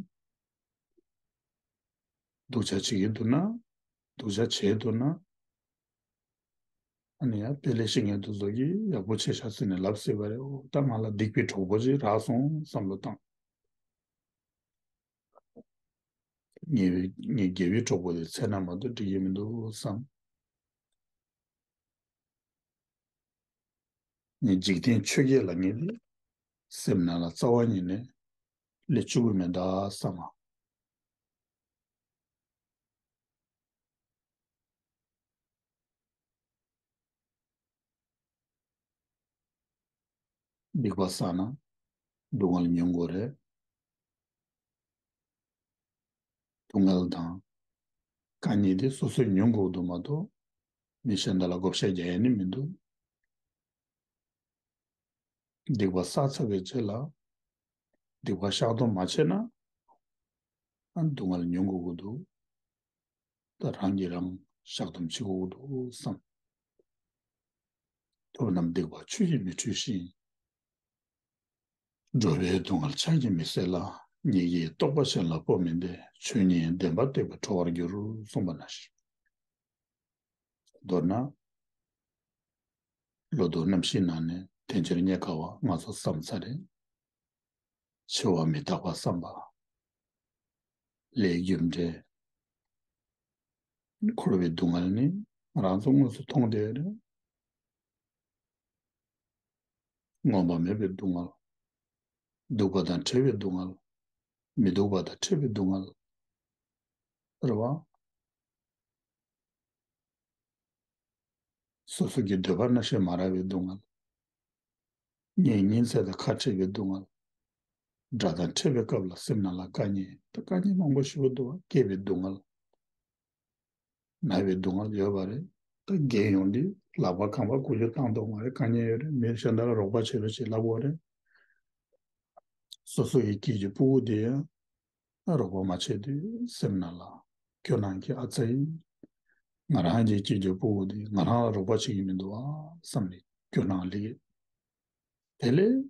སྡུག་ཅག་བྱེད་ཀྱི་འདུག་ན། སྡུག་ཅག་བྱས་འདུག་ན། ཨ་ནི་ཡང་དཔེ་ལེགས་བཤད་སྙན་ཐོ་ཚོ་གིས་ཡག་པོ་བྱས་ཤག་ཟེར་ནས་ལབ་སྲིད་པ་རེད། འོ་ད་ང་ལ་སྡིག་པའི་གྲོགས་པོ་ཅིག་རག་སོང་བསམ་བློ་བཏང་། ངའི་ངའི་དགེ་བའི་གྲོགས་པོ་དེ་འཚོལ་ན་མ་གཏོགས་འགྲིག་གི་མི་འདུག་བསམ། ངས་འཇིག་རྟེན་ཆོས་བརྒྱད་ལ་ངེས་ཏེ། སེམས་ནང་ལ་རྩ་བ་ཉིད་ནས་སླེབས་བཅུག་གི་མེད་ད་བསམ་པ། སྡིག་པ་བསགས་ན་སྡུག་བསྔལ་མྱོང་དགོས་རེད། སྡུག་བསྔལ་དང་དཀའ་ངལ་དེ་སོ་སོས་མྱོང་དགོས་འདུག་མ་གཏོགས་མི་གཞན་དག་ལ་བགོ་བཤའ་རྒྱག་ཡ་ནི་མི་འདུག་སྡིག་པ་བསགས་ཚར་བའི་རྗེས་ལ་སྡིག་པ་བཤགས་སྡོམ་མ་བྱས་ན་ཨ་སྡུག་བསྔལ་མྱོང་དགོས་ཀྱི་འདུག་ད་རང་གིས་རང་བཤགས་སྡོམ་བྱེད་དགོས་ཀྱི་འདུག་བསམ། ཐོབ་རྣམས་སྡིག་པ་ཆུ་ཡིས་མི་འཁྲུད་ཅིང་། འགྲོ་བའི་སྡུག་བསྔལ་ཕྱག་གིས་མི་སེལ་ལ། ཉིད་ཀྱིས་རྟོགས་པ་གཞན་ལ་སྤོ་མིན་ཏེ། ཆོས་ཉིད་བདེན་པ་བསྟོད་པས་གྲོལ་བར་འགྱུར། གསུངས་པ་ནང་བཞིན། མདོར་ན། བློ་ལྡོག་རྣམ་བཞིའི་ནང་ནས་དལ་འབྱོར་རྙེད་དཀའ་བ་ང་ཚོ་བསམ་ཚར་རེད། འཆི་བ་མི་རྟག་པ་བསམ་པ། ལས་རྒྱུ་འབྲས། འཁོར་བའི་སྡུག་བསྔལ་ནི་ང་རང་ཚོ་དངོས་སུ་མཐོང་བསྡད་ཡོད་རེད། མངོན་པ་མེད་པའི་སྡུག་བསྔལ། སྡུག་པ་དང་བྲལ་བའི་སྡུག་བསྔལ། མི་སྡུག་པ་དང་བྲལ་བའི་སྡུག་བསྔལ། རེད་བ། སོ་སོ་གི་འདོད་པ་རྣམ་ཤེས་མ་རག་པའི་སྡུག་བསྔལ། གཉེན་ཉེ་ཚན་དང་ཁ་བྲལ་བའི་སྡུག་བསྔལ། དགྲ་དང་འཕྲད་པའི་སྐབས་ལ་སེམས་ནང་ལ་དཀའ་ངལ་ད་དཀའ་ངལ་མང་པོ་ཞིག་འདུག་བ། སྐྱེས་པའི་སྡུག་བསྔལ། ན་བའི་སྡུག་བསྔལ་ཡོད་པ་རེད། ད་རྒས་ཡོང་དུས་ལག་པ་གང་པ་འགུལ་སྐྱོད་བཏང་ཐུབ་མ་རེད། དཀའ་ངལ་ཡོད་རེད། མི་གཞན་དག་ལ་རོགས་པ་བྱེད་རོགས་བྱེད་ལབ་དགོས་རེད། སོ་སོ་ཡི་སྐྱེས་ཀྱི་ཕྲུ་གུ་དེ་ཡང་རོགས་པ་མ་བྱས་དུས་སེམས་ནང་ལ་སྐྱོ་སྣང་གི་ཨ་ཙི། ང་རང་གི་སྐྱེས་ཀྱི་ཕྲུ་གུ་དེ་ང་རང་ལ་རོགས་པ་བྱེད་ཀྱི་མི་འདུག་ཨ་བསམ་ནས་སྐྱོ་སྣང་སླེབས། དེ་ལས།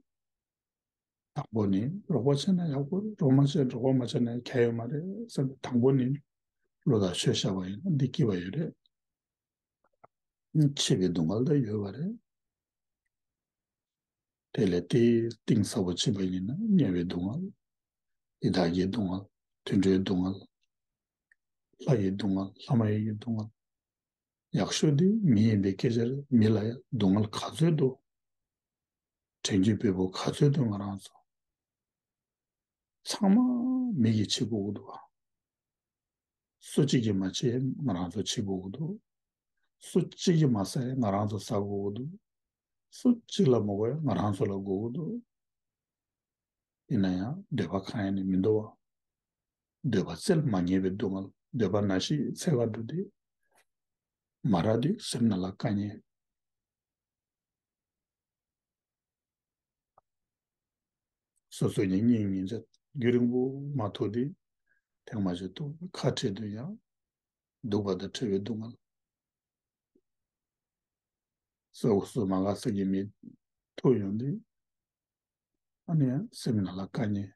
དང་པོ་ནི་རོགས་པ་བྱས་ན་ཡག་པོ་རེད། རོགས་མ་བྱས་རོགས་པ་མ་བྱས་ན་ཁྱད་ཡོད་མ་རེད་བསམ་པའི་དང་པོ་ནི་བློ་ཐག་ཆོད་བཞག་པ་ཡིན་ན་འདི་སྐྱིད་པ་ཡོད་རེད། འཆི་བའི་སྡུག་བསྔལ་ད་ཡོད་པ་རེད། དེ་ལས་དེ་གཏིང་ཟབ་པོ་ཕྱིན་པ་ཡིན་ན་དམྱལ་བའི་སྡུག་བསྔལ། ཡི་དྭགས་ཀྱི་སྡུག་བསྔལ། དུད་འགྲོའི་སྡུག་བསྔལ། ལྷ་ཡི་སྡུག་བསྔལ། ལྷ་མ་ཡིན་གྱི་སྡུག་བསྔལ། ཡག་ཤོས་དེ་མི་ཡིན་པའི་སྐད་ཆ་རེད། མི་ལ་ཡང་སྡུག་བསྔལ་ག་ཚོད་འདུག་དྲན་རྒྱུ་བེམ་པོ་ག་ཚོད་འདུག་ང་རང་ཚོ་ཚང་མ་མི་གིས་འཆི་དགོས་ཀྱི་འདུག་བ། སུ་གཅིག་གིས་མ་འཆི་ང་རང་ཚོ་འཆི་དགོས་ཀྱི་འདུག་སུ་གཅིག་གིས་མ་ཟ་ང་རང་ཚོ་ཟ་དགོས་ཀྱི་འདུག་སུ་གཅིག་ལ་མ་དགོས་ང་རང་ཚོ་ལ་དགོས་ཀྱི་འདུག་ཡིན་ན་ཡང་འདོད་པ་གང་ཡང་ནས་མི་འདུག་བ། འདོད་པ་རྩལ་མ་ཉེས་པའི་སྡུག་བསྔལ། འདོད་པ་ནང་བཞིན་འཚོལ་བ་འགྲོ་དུས། མ་རག་དུས་སེམས་ནང་ལ་དཀའ་ངལ། སོ་སོ་ཡི་གཉེན་ཉེ་ཚན་རྒྱུན་རིང་པོ་མ་ཐུག་དུས་ཐེངས་མ་ཞིག་ཐུག་ཁ་བྲལ་དུས་ཡང་སྡུག་པ་དང་བྲལ་བའི་སྡུག་བསྔལ། སོ་སོ་མ་དགའ་ས་གི་མི་ཐུག་ཡོང་དུས་ཨ་ནི་ཡང་སེམས་ནང་ལ་དཀའ་ངལ།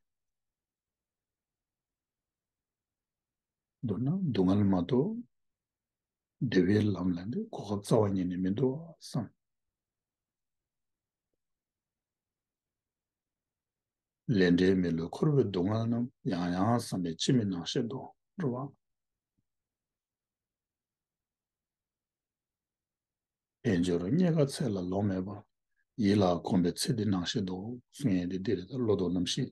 མདོར་ན་སྡུག་བསྔལ་མ་གཏོགས་བདེ་བའི་ལམ་ལ་འདི་གོ་སྐབས་རྩ་བ་ཉིད་ནས་མི་འདུག་བསམ། ལས་འབྲས་མི་བསླུ་འཁོར་བའི་སྡུག་བསྔལ་རྣམས། ཡང་ཡང་བསམ་པས་འཆི་མེད་སྣང་ཤས་སྡུག་རེད་བ། དལ་འབྱོར་རྙེད་དཀའ་ཚེ་ལ་ལོང་མེད་པ། ཡིད་ལ་གོམས་པའི་ཚེ་འདི་སྣང་ཤས་སྡུག་གསུང་ཡས་འདི་འདི་རེད། ད་བློ་ལྡོག་རྣམ་བཞི།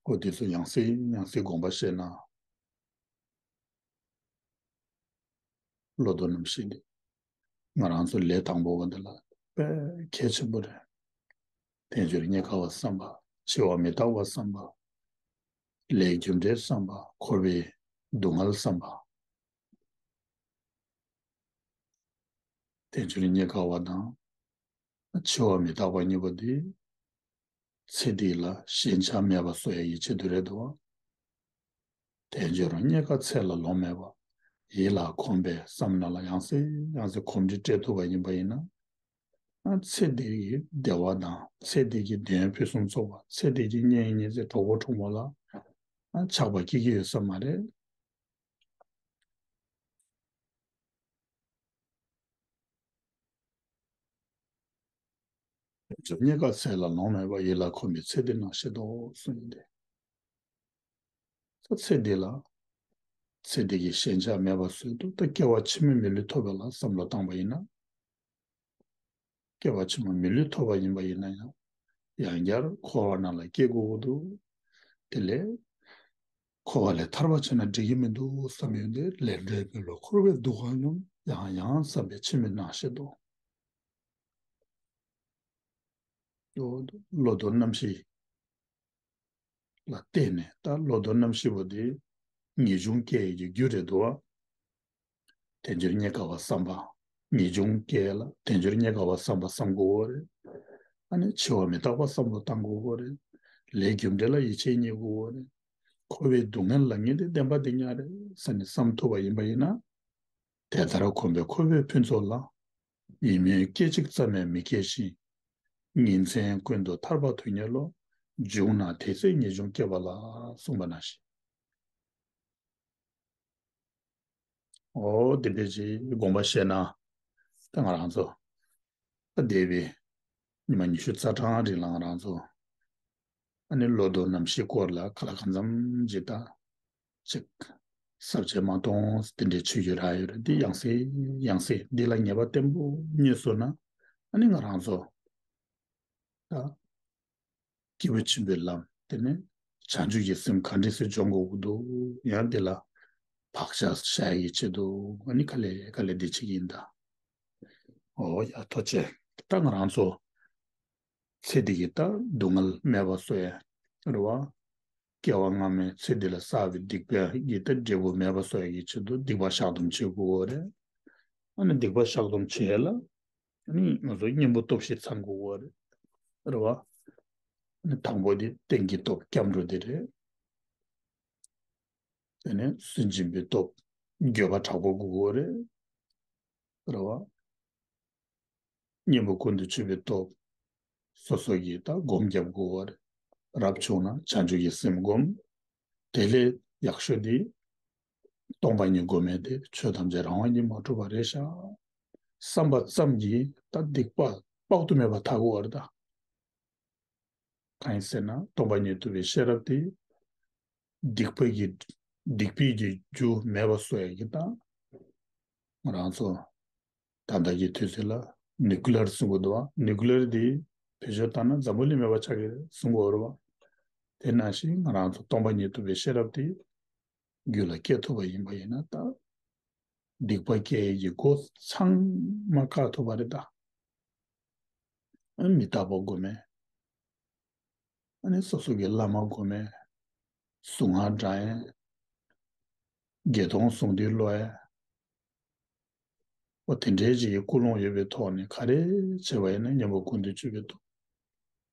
ཨོ་དེ་ཚོ་ཡང་སེ་ཡང་སེ་དགོངས་པ་བཞེས་ན། བློ་ལྡོག་རྣམ་བཞི་འདི་ང་རང་ཚོ་ལས་དང་པོ་བ་འདི་ལ་དཔེ་གལ་ཆེན་པོ་རེད། དལ་འབྱོར་རྙེད་དཀའ་བ་བསམ་པ། འཆི་བ་མི་རྟག་པ་བསམ་པ། ལས་རྒྱུ་འབྲས་བསམ་པ། འཁོར་བའི་སྡུག་བསྔལ་བསམ་པ། དལ་འབྱོར་རྙེད་དཀའ་བ་དང་། འཆི་བ་མི་རྟག་པ་གཉིས་པོ་འདི། ཚེ་འདི་ལ་ཞེན་ཆགས་མེད་པ་བཟོ་ཡ་ཡི་ཆེད་དུ་རེད་དོ། དལ་འབྱོར་རྙེད་དཀའ་ཚེ་ལ་ལོང་མེད་པ། ཡིད་ལ་གོམས་པའི་བསམ་མནོ་ལ་ཡང་སེ་ཡང་སེ་གོམས་འདྲིས་སྤྲད་ཐུབ་པ་ཡིན་པ་ཡིན་ན། ཚེ་འདི་གི་བདེ་བ་དང་ཚེ་འདི་གི་དོན་ཕུན་སུམ་ཚོགས་པ། ཚེ་འདི་གི་གཉེན་ཉེ་ཚེ་གྲོགས་པོ་གྲོགས་མོ་ལ་ཆགས་པ་སྐྱེ་གི་ཡོད་ས་མ་རེད། རྙེད་དཀའ་ཚེ་ལ་ལོང་མེད་པ། ཡིད་ལ་གོམས་པའི་ཚེ་འདི་ནང་བཞིན་དུ་གསུངས་ཏེ། ཚེ་འདི་ལ། ཚེ་འདི་གི་ཞེན་ཆགས་མེད་པ་བཟོས་འདུག་ད་སྐྱེ་བ་ཕྱི་མའི་མི་ལུས་ཐོབ་པ་ལ་བསམ་བློ་བཏང་བ་ཡིན་ན། སྐྱེ་བ་ཕྱི་མ་མི་ལུས་ཐོབ་པ་ཡིན་པ་ཡིན་ན་ཡང་། ཡང་བསྐྱར་འཁོར་བ་ནང་ལ་སྐྱེ་དགོས་ཀྱི་འདུག་དེ་ལས། འཁོར་བ་ལས་ཐར་བ་བྱས་ན་འགྲིག་གི་མི་འདུག་བསམ་ཡོང་དུས། ལས་འབྲས་མི་བསླུ་འཁོར་བའི་སྡུག་བསྔལ་ཡང་། ཡང་ཡང་བསམ་པའི་ཕྱིར་མི་སྣང་ཞེས་དོ། བློ་ལྡོག་རྣམ་བཞི་ལ་བརྟེན་ནས། ད་བློ་ལྡོག་རྣམ་བཞི་པོ་དེ་ངེས་འབྱུང་སྐྱེ་ཡི་གི་རྒྱུ་རེད་འདུག་བ། དལ་འབྱོར་རྙེད་དཀའ་བ་བསམ་པ། ངེས་འབྱུང་སྐྱེ་ལ་དལ་འབྱོར་རྙེད་དཀའ་བ་བསམ་པ་བསམ་དགོས་པ་རེད། ཨ་ནི་འཆི་བ་མི་རྟག་པ་བསམ་བློ་བཏང་དགོས་པ་རེད། ལས་རྒྱུ་འབྲས་ལ་ཡིད་ཆེས་རྙེད་དགོས་པ་རེད། འཁོར་བའི་སྡུག་བསྔལ་ལ་ངེས་ཏེ་བདེན་པ་འདི་ཉག་རེད་ཟེར་ནས་བསམ་ཐུབ་པ་ཡིན་པ་ཡིན་ན། དེ་ལྟར་གོམས་པའི་འཁོར་བའི་ཕུན་ཚོགས་ལ། ཡིད་སྨོན་སྐད་ཅིག་ཙམ་ཡང་མི་སྐྱེ་ཞིང་། ཉིན་མཚན་ཀུན་ཏུ་ཐར་པ་དོན་གཉེར་བློ། བྱུང་ན་དེ་ཚེ་ངེས་འབྱུང་སྐྱེ་བ་ལ། གསུངས་པ་ནང་བཞིན། འོ་དེ་འདྲ་ཅིག་དགོངས་པ་བཞེས་ན། ད་ང་རང་ཚོ་ད་འདས་པའི་ཉི་མ་ཉི་ཤུ་རྩ་གྲངས་རིང་ལ་ང་རང་ཚོ་ཨ་ནི་བློ་ལྡོག་རྣམ་བཞིའི་སྐོར་ལ་ག་ལ་གང་འཚམ་ཅིག་ད་ཅིག་ཟབ་ཅིང་མ་སྟོང་དེ་འདྲའི་ཆོས་ཀྱི་ར་ཡོད་རེད། འདི་ཡང་སེ་ཡང་སེ་འདི་ལ་ངེས་པ་བརྟན་པོ་རྙེད་སོང་ན། ཨ་ནི་ང་རང་ཚོ་ད་སྐྱེས་བུ་ཆེན་པོའི་ལམ། དེ་ནས་བྱང་ཆུབ་ཀྱི་སེམས་ག་འདྲ་སེ་སྦྱོང་དགོས་ཀྱི་འདུག་ཡང་དེ་ལ་བག་ཆགས་བཞག་ཡི་ཆེད་དུ་ཨ་ནི་ག་ལེ་ག་ལེ་འདི་བྱེད་ཀྱི་ཡིན་ད། འོ་ཡ་ཐུགས་རྗེ་ཆེ། ད་ང་རང་ཚོ་ཚེ་འདི་གི་ད་སྡུག་བསྔལ་མེད་པ་བཟོ་ཡ་རེད་བ། སྐྱེ་བ་སྔ་མའི་ཚེ་འདི་ལ་བསགས་པའི་སྡིག་པ་གི་ད་འབྲས་བུ་མེད་པ་བཟོ་ཡ་གི་ཆེད་དུ་སྡིག་པ་བཤགས་སྡོམ་བྱེད་དགོས་རེད། ཨ་ནི་སྡིག་པ་བཤགས་སྡོམ་བྱེད་ཡ་ལ། ཨ་ནི་ང་ཚོ་གཉེན་པོ་སྟོབས་བཞི་ཚང་དགོས་པ་རེད། རེད་བ། ཨ་ནི་དང་པོ་དེ་རྟེན་གྱི་སྟོབས་སྐྱབས་འགྲོ་དེ་རེད། དེ་ནས་སུན་འབྱིན་པའི་སྟོབས་འགྱོད་པ་དྲག་པོ་དགོས་པ་རེད། རེད་བ། གཉེན་པོ་ཀུན་ཏུ་སྤྱོད་པའི་སྟོབས། སོ་སོ་གིས་ད་སྒོམ་རྒྱབ་དགོས་པ་རེད། རབ་བྱུང་ན་བྱང་ཆུབ་ཀྱི་སེམས་སྒོམ། དེ་ལས་ཡག་ཤོས་དེ། སྟོང་པ་ཉིད་སྒོམ་ཡས་དེ་ཆོས་ཐམས་ཅད་རང་དབང་གིས་མ་གྲུབ་པ་རེད་ཤག་བསམ་པ་ཙམ་གྱིས་ད་སྡིག་པ་དཔག་ཏུ་མེད་པ་དག་གོ་བར་ད། གང་ཡིན་ཟེར་ན་སྟོང་པ་ཉིད་རྟོགས་པའི་ཤེས་རབ་དེ། སྡིག་པ་གི་སྡིག་པའི་གི་རྒྱུ་མེད་པ་བཟོ་ཡས་ཀྱི་ད། ང་རང་ཚོ་ད་ལྟ་གི་དུས་ཚོད་ལ་ནིའུ་ཀི་ལེ་ཡར་གསུང་གི་འདུག་བ། ནིའུ་ཀི་ལེ་ཡར་དེ་བེད་སྤྱོད་བཏང་ན་འཛམ་བུ་གླིང་མེད་པ་ཆགས་ཀྱི་རེད་གསུང་གི་ཡོད་རེད་བ། དེ་ནང་བཞིན་ང་རང་ཚོ་སྟོང་པ་ཉིད་རྟོགས་པའི་ཤེས་རབ་དེ་རྒྱུད་ལ་སྐྱེ་ཐུབ་པ་ཡིན་པ་ཡིན་ན་ད། སྡིག་པ་སྐྱེ་ཡི་སྒོ་ཚང་མ་བཀག་ཐུབ་པ་རེད་ད། ཨ་ནི་མི་རྟག་པ་སྒོམ་ཡས། ཨ་ནི་སོ་སོ་གི་བླ་མ་སྒོམ་ཡས། གཟུངས་སྔགས་བགྲང་ཡས། བརྒྱད་སྟོང་གཟུངས་འདུས་ཀློག་ཡས། འོ་དེ་འདྲའི་ཅིག་གི་ཀུན་སློང་ཡོད་པའི་ཐོག་ནས་ག་རེ་བྱས་པ་ཡིན་ན་གཉེན་པོ་ཀུན་ཏུ་སྤྱོད་པའི་ཐོག་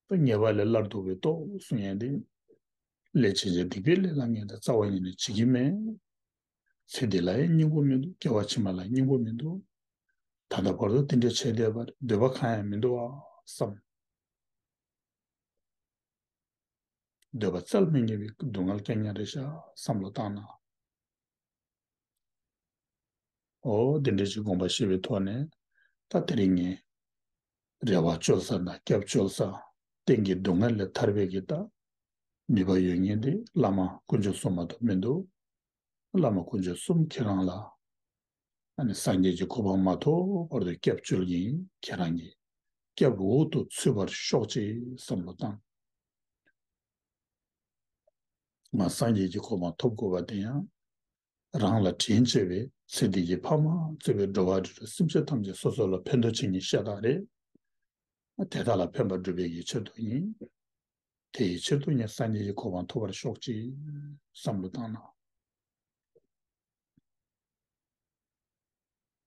ད་ཉེས་པ་ལས་སླར་ལྡོག་པའི་ཐོག་གསུང་ཡས་འདི། ལས་བྱེད་བྱེད་སྡིག་པའི་ལས་ལ་ངས་ད་རྩ་བ་ཉིད་ནས་བྱེད་ཀྱི་མེད། ཚེ་འདི་ལ་ཡང་སྙིང་པོ་མི་འདུག་སྐྱེ་བ་ཕྱི་མ་ལ་སྙིང་པོ་མི་འདུག་ད་ལྟ་བར་དུ་དེ་འདྲ་བྱས་བསྡད་པར་འདོད་པ་གང་ཡང་མི་འདུག་ཨ་བསམ། འདོད་པ་རྩ་ལ་མི་ཉེ་བའི་སྡུག་བསྔལ་རྐྱང་རྐྱང་རེད་ཤག་བསམ་བློ་བཏང་ན། འོ་དེ་འདྲ་ཞིག་དགོངས་པ་བཞེས་པའི་ཐོག་ནས་ད་དེ་རིང་ངས་རེ་བ་བཅོལ་ས་དང་སྐྱབས་བཅོལ་ས། གཏན་གྱི་སྡུག་བསྔལ་ལས་ཐར་བའི་གི་ད་ནུས་པ་ཡོད་མཁན་དེ་བླ་མ་དཀོན་མཆོག་གསུམ་མ་གཏོགས་མི་འདུག་བླ་མ་དཀོན་མཆོག་གསུམ་ཁྱེད་རང་ལ་ཨ་ནི་སངས་རྒྱས་ཀྱི་གོ་འཕང་མ་ཐོབ་བར་དུ་སྐྱབས་བཅོལ་གྱིན་ཁྱེད་རང་གི་སྐྱབས་འོག་ཏུ་ཚུད་པར་ཤོག་ཅེས་བསམ་བློ་བཏང་། ང་སངས་རྒྱས་ཀྱི་གོ་འཕང་ཐོབ་དགོས་པ་དེ་ཡང་རང་ལ་དྲིན་ཆེ་བའི་ཚེ་འདི་ཡི་ཕ་མ་གཙོས་པའི་འགྲོ་བ་རིགས་དྲུག་སེམས་ཅན་ཐམས་ཅད་སོ་སོ་ལ་ཕན་ཐོགས་བྱེད་མཁན་ཤ་སྟག་རེད། དེ་དག་ལ་ཕན་པ་སྒྲུབ་པའི་ཡི་ཆེད་དུ་ཡིན། དེ་ཡི་ཕྱིར་དུ་ངས་སངས་རྒྱས་ཀྱི་གོ་འཕང་ཐོབ་པར་ཤོག་ཅིག་བསམ་བློ་བཏང་ན།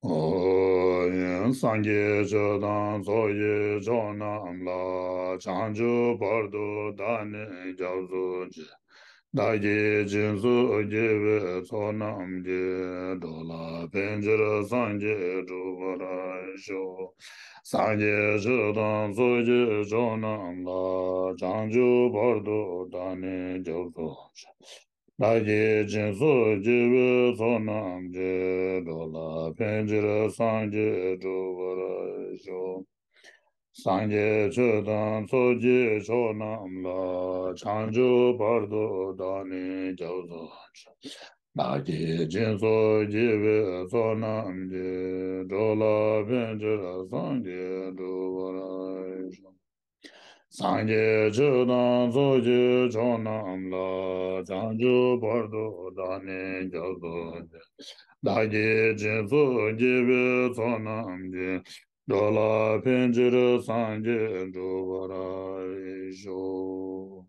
ཨོ་ཡ། སངས་རྒྱས་ཆོས་དང་ཚོགས་ཀྱི་མཆོག་རྣམས་ལ། བྱང་ཆུབ་བར་དུ་བདག་ནི་སྐྱབས་སུ་མཆི། བདག་གིས་སྦྱིན་སོགས་བགྱིས་པའི་ཚོགས་རྣམས་ཀྱིས། འགྲོ་ལ་ཕན་ཕྱིར་སངས་རྒྱས་འགྲུབ་པར་ཤོག། སངས་རྒྱས་ཆོས་དང་ཚོགས་ཀྱི་མཆོག་རྣམས་ལ། བྱང་ཆུབ་བར་དུ་བདག་ནི་སྐྱབས་སུ་མཆི། བདག་གིས་སྦྱིན་སོགས་བགྱིས་པའི་ཚོགས་རྣམས་ཀྱིས། འགྲོ་ལ་ཕན་ཕྱིར་སངས་རྒྱས་འགྲུབ་པར་ཤོག། སངས་རྒྱས་ཆོས་དང་ཚོགས་ཀྱི་མཆོག་རྣམས་ལ། བྱང་ཆུབ་བར་དུ་བདག་ནི་སྐྱབས་སུ་མཆི། བདག་གིས་སྦྱིན་སོགས་བགྱིས་པའི་ཚོགས་རྣམས་ཀྱིས། འགྲོ་ལ་ཕན་ཕྱིར་སངས་རྒྱས་འགྲུབ་པར་ཤོག། སངས་རྒྱས་ཆོས་དང་ཚོགས་ཀྱི་མཆོག་རྣམས་ལ། བྱང་ཆུབ་བར་དུ་བདག་ནི་སྐྱབས་སུ་མཆི། བདག་གིས་སྦྱིན་སོགས་བགྱིས་པའི་ཚོགས་རྣམས་ཀྱིས། འགྲོ་ལ་ཕན་ཕྱིར་སངས་རྒྱས་འགྲུབ་པར་ཤོག།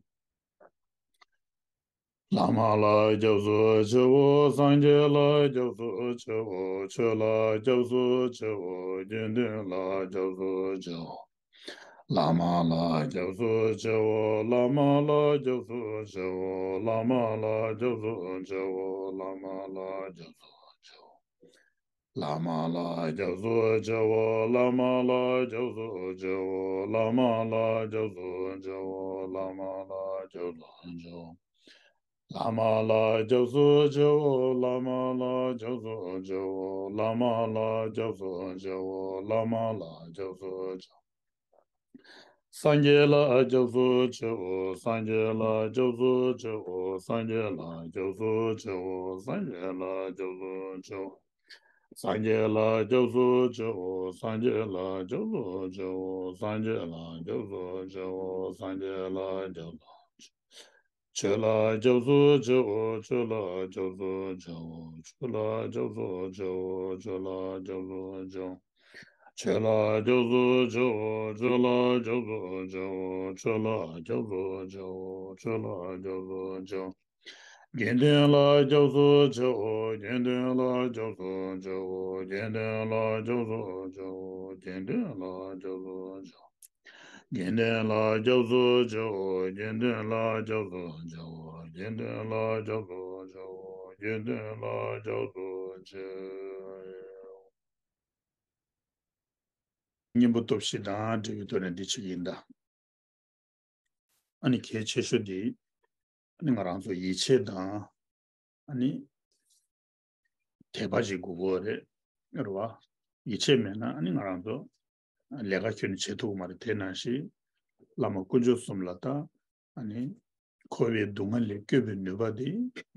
བླ་མ་ལ་སྐྱབས་སུ་མཆིའོ། སངས་རྒྱས་ལ་སྐྱབས་སུ་མཆིའོ། ཆོས་ལ་སྐྱབས་སུ་མཆིའོ། དགེ་འདུན་ལ་སྐྱབས་སུ་མཆིའོ། བླ་མ་ལ་སྐྱབས་སུ་མཆིའོ། བླ་མ་ལ་སྐྱབས་སུ་མཆིའོ། བླ་མ་ལ་སྐྱབས་སུ་མཆིའོ། བླ་མ་ལ་སྐྱབས་སུ་མཆིའོ། བླ་མ་ལ་སྐྱབས་སུ་མཆིའོ། བླ་མ་ལ་སྐྱབས་སུ་མཆིའོ། བླ་མ་ལ་སྐྱབས་སུ་མཆིའོ། བླ་མ་ལ་སྐྱབས་སུ་མཆིའོ། བླ་མ་ལ་སྐྱབས་སུ་མཆིའོ། བླ་མ་ལ་སྐྱབས་སུ་མཆིའོ། བླ་མ་ལ་སྐྱབས་སུ་མཆིའོ། བླ་མ་ལ་སྐྱབས་སུ་མཆིའོ། སངས་རྒྱས་ལ་སྐྱབས་སུ་མཆིའོ། སངས་རྒྱས་ལ་སྐྱབས་སུ་མཆིའོ། སངས་རྒྱས་ལ་སྐྱབས་སུ་མཆིའོ། སངས་རྒྱས་ལ་སྐྱབས་སུ་མཆིའོ། སངས་རྒྱས་ལ་སྐྱབས་སུ་མཆིའོ། སངས་རྒྱས་ལ་སྐྱབས་སུ་མཆིའོ། སངས་རྒྱས་ལ་སྐྱབས་སུ་མཆིའོ། སངས་རྒྱས་ལ་སྐྱབས་སུ་མཆིའོ། ཆོས་ལ་སྐྱབས་སུ་མཆིའོ། ཆོས་ལ་སྐྱབས་སུ་མཆིའོ། ཆོས་ལ་སྐྱབས་སུ་མཆིའོ། ཆོས་ལ་སྐྱབས་སུ་མཆིའོ། ཆོས་ལ་སྐྱབས་སུ་མཆིའོ། ཆོས་ལ་སྐྱབས་སུ་མཆིའོ། ཆོས་ལ་སྐྱབས་སུ་མཆིའོ། ཆོས་ལ་སྐྱབས་སུ་མཆིའོ། དགེ་འདུན་ལ་སྐྱབས་སུ་མཆིའོ། དགེ་འདུན་ལ་སྐྱབས་སུ་མཆིའོ། དགེ་འདུན་ལ་སྐྱབས་སུ་མཆིའོ། དགེ་འདུན་ལ་སྐྱབས་སུ་མཆིའོ། དགེ་འདུན་ལ་སྐྱབས་སུ་མཆིའོ། དགེ་འདུན་ལ་སྐྱབས་སུ་མཆིའོ། དགེ་འདུན་ལ་སྐྱབས་སུ་མཆིའོ། དགེ་འདུན་ལ་སྐྱབས་སུ་མཆིའོ། སྙིང་པོ་སྟོབས་བཞི་དང་འབྲེལ་བའི་ཐོག་ནས་འདི་བྱེད་ཀྱི་ཡིན་ད། ཨ་ནི་གལ་ཆེ་ཤོས་འདི། ཨ་ནི་ང་རང་ཚོ་ཡིད་ཆེས་དང་། ཨ་ནི་དད་པ་ཅིག་དགོས་ཀྱི་རེད། རེད་བ། ཡིད་ཆེས་མེད་ན་ཨ་ནི་ང་རང་ཚོ་ལས་ཀ་ཁྱོན་ནས་བྱེད་ཐུབ་ཀྱི་མ་རེད། དེ་ནང་བཞིན་བླ་མ་དཀོན་མཆོག་གསུམ་ལ་ད། ཨ་ནི་འཁོར་བའི་སྡུག་བསྔལ་ལས་སྐྱོབ་པའི་ནུས་པ་དེ་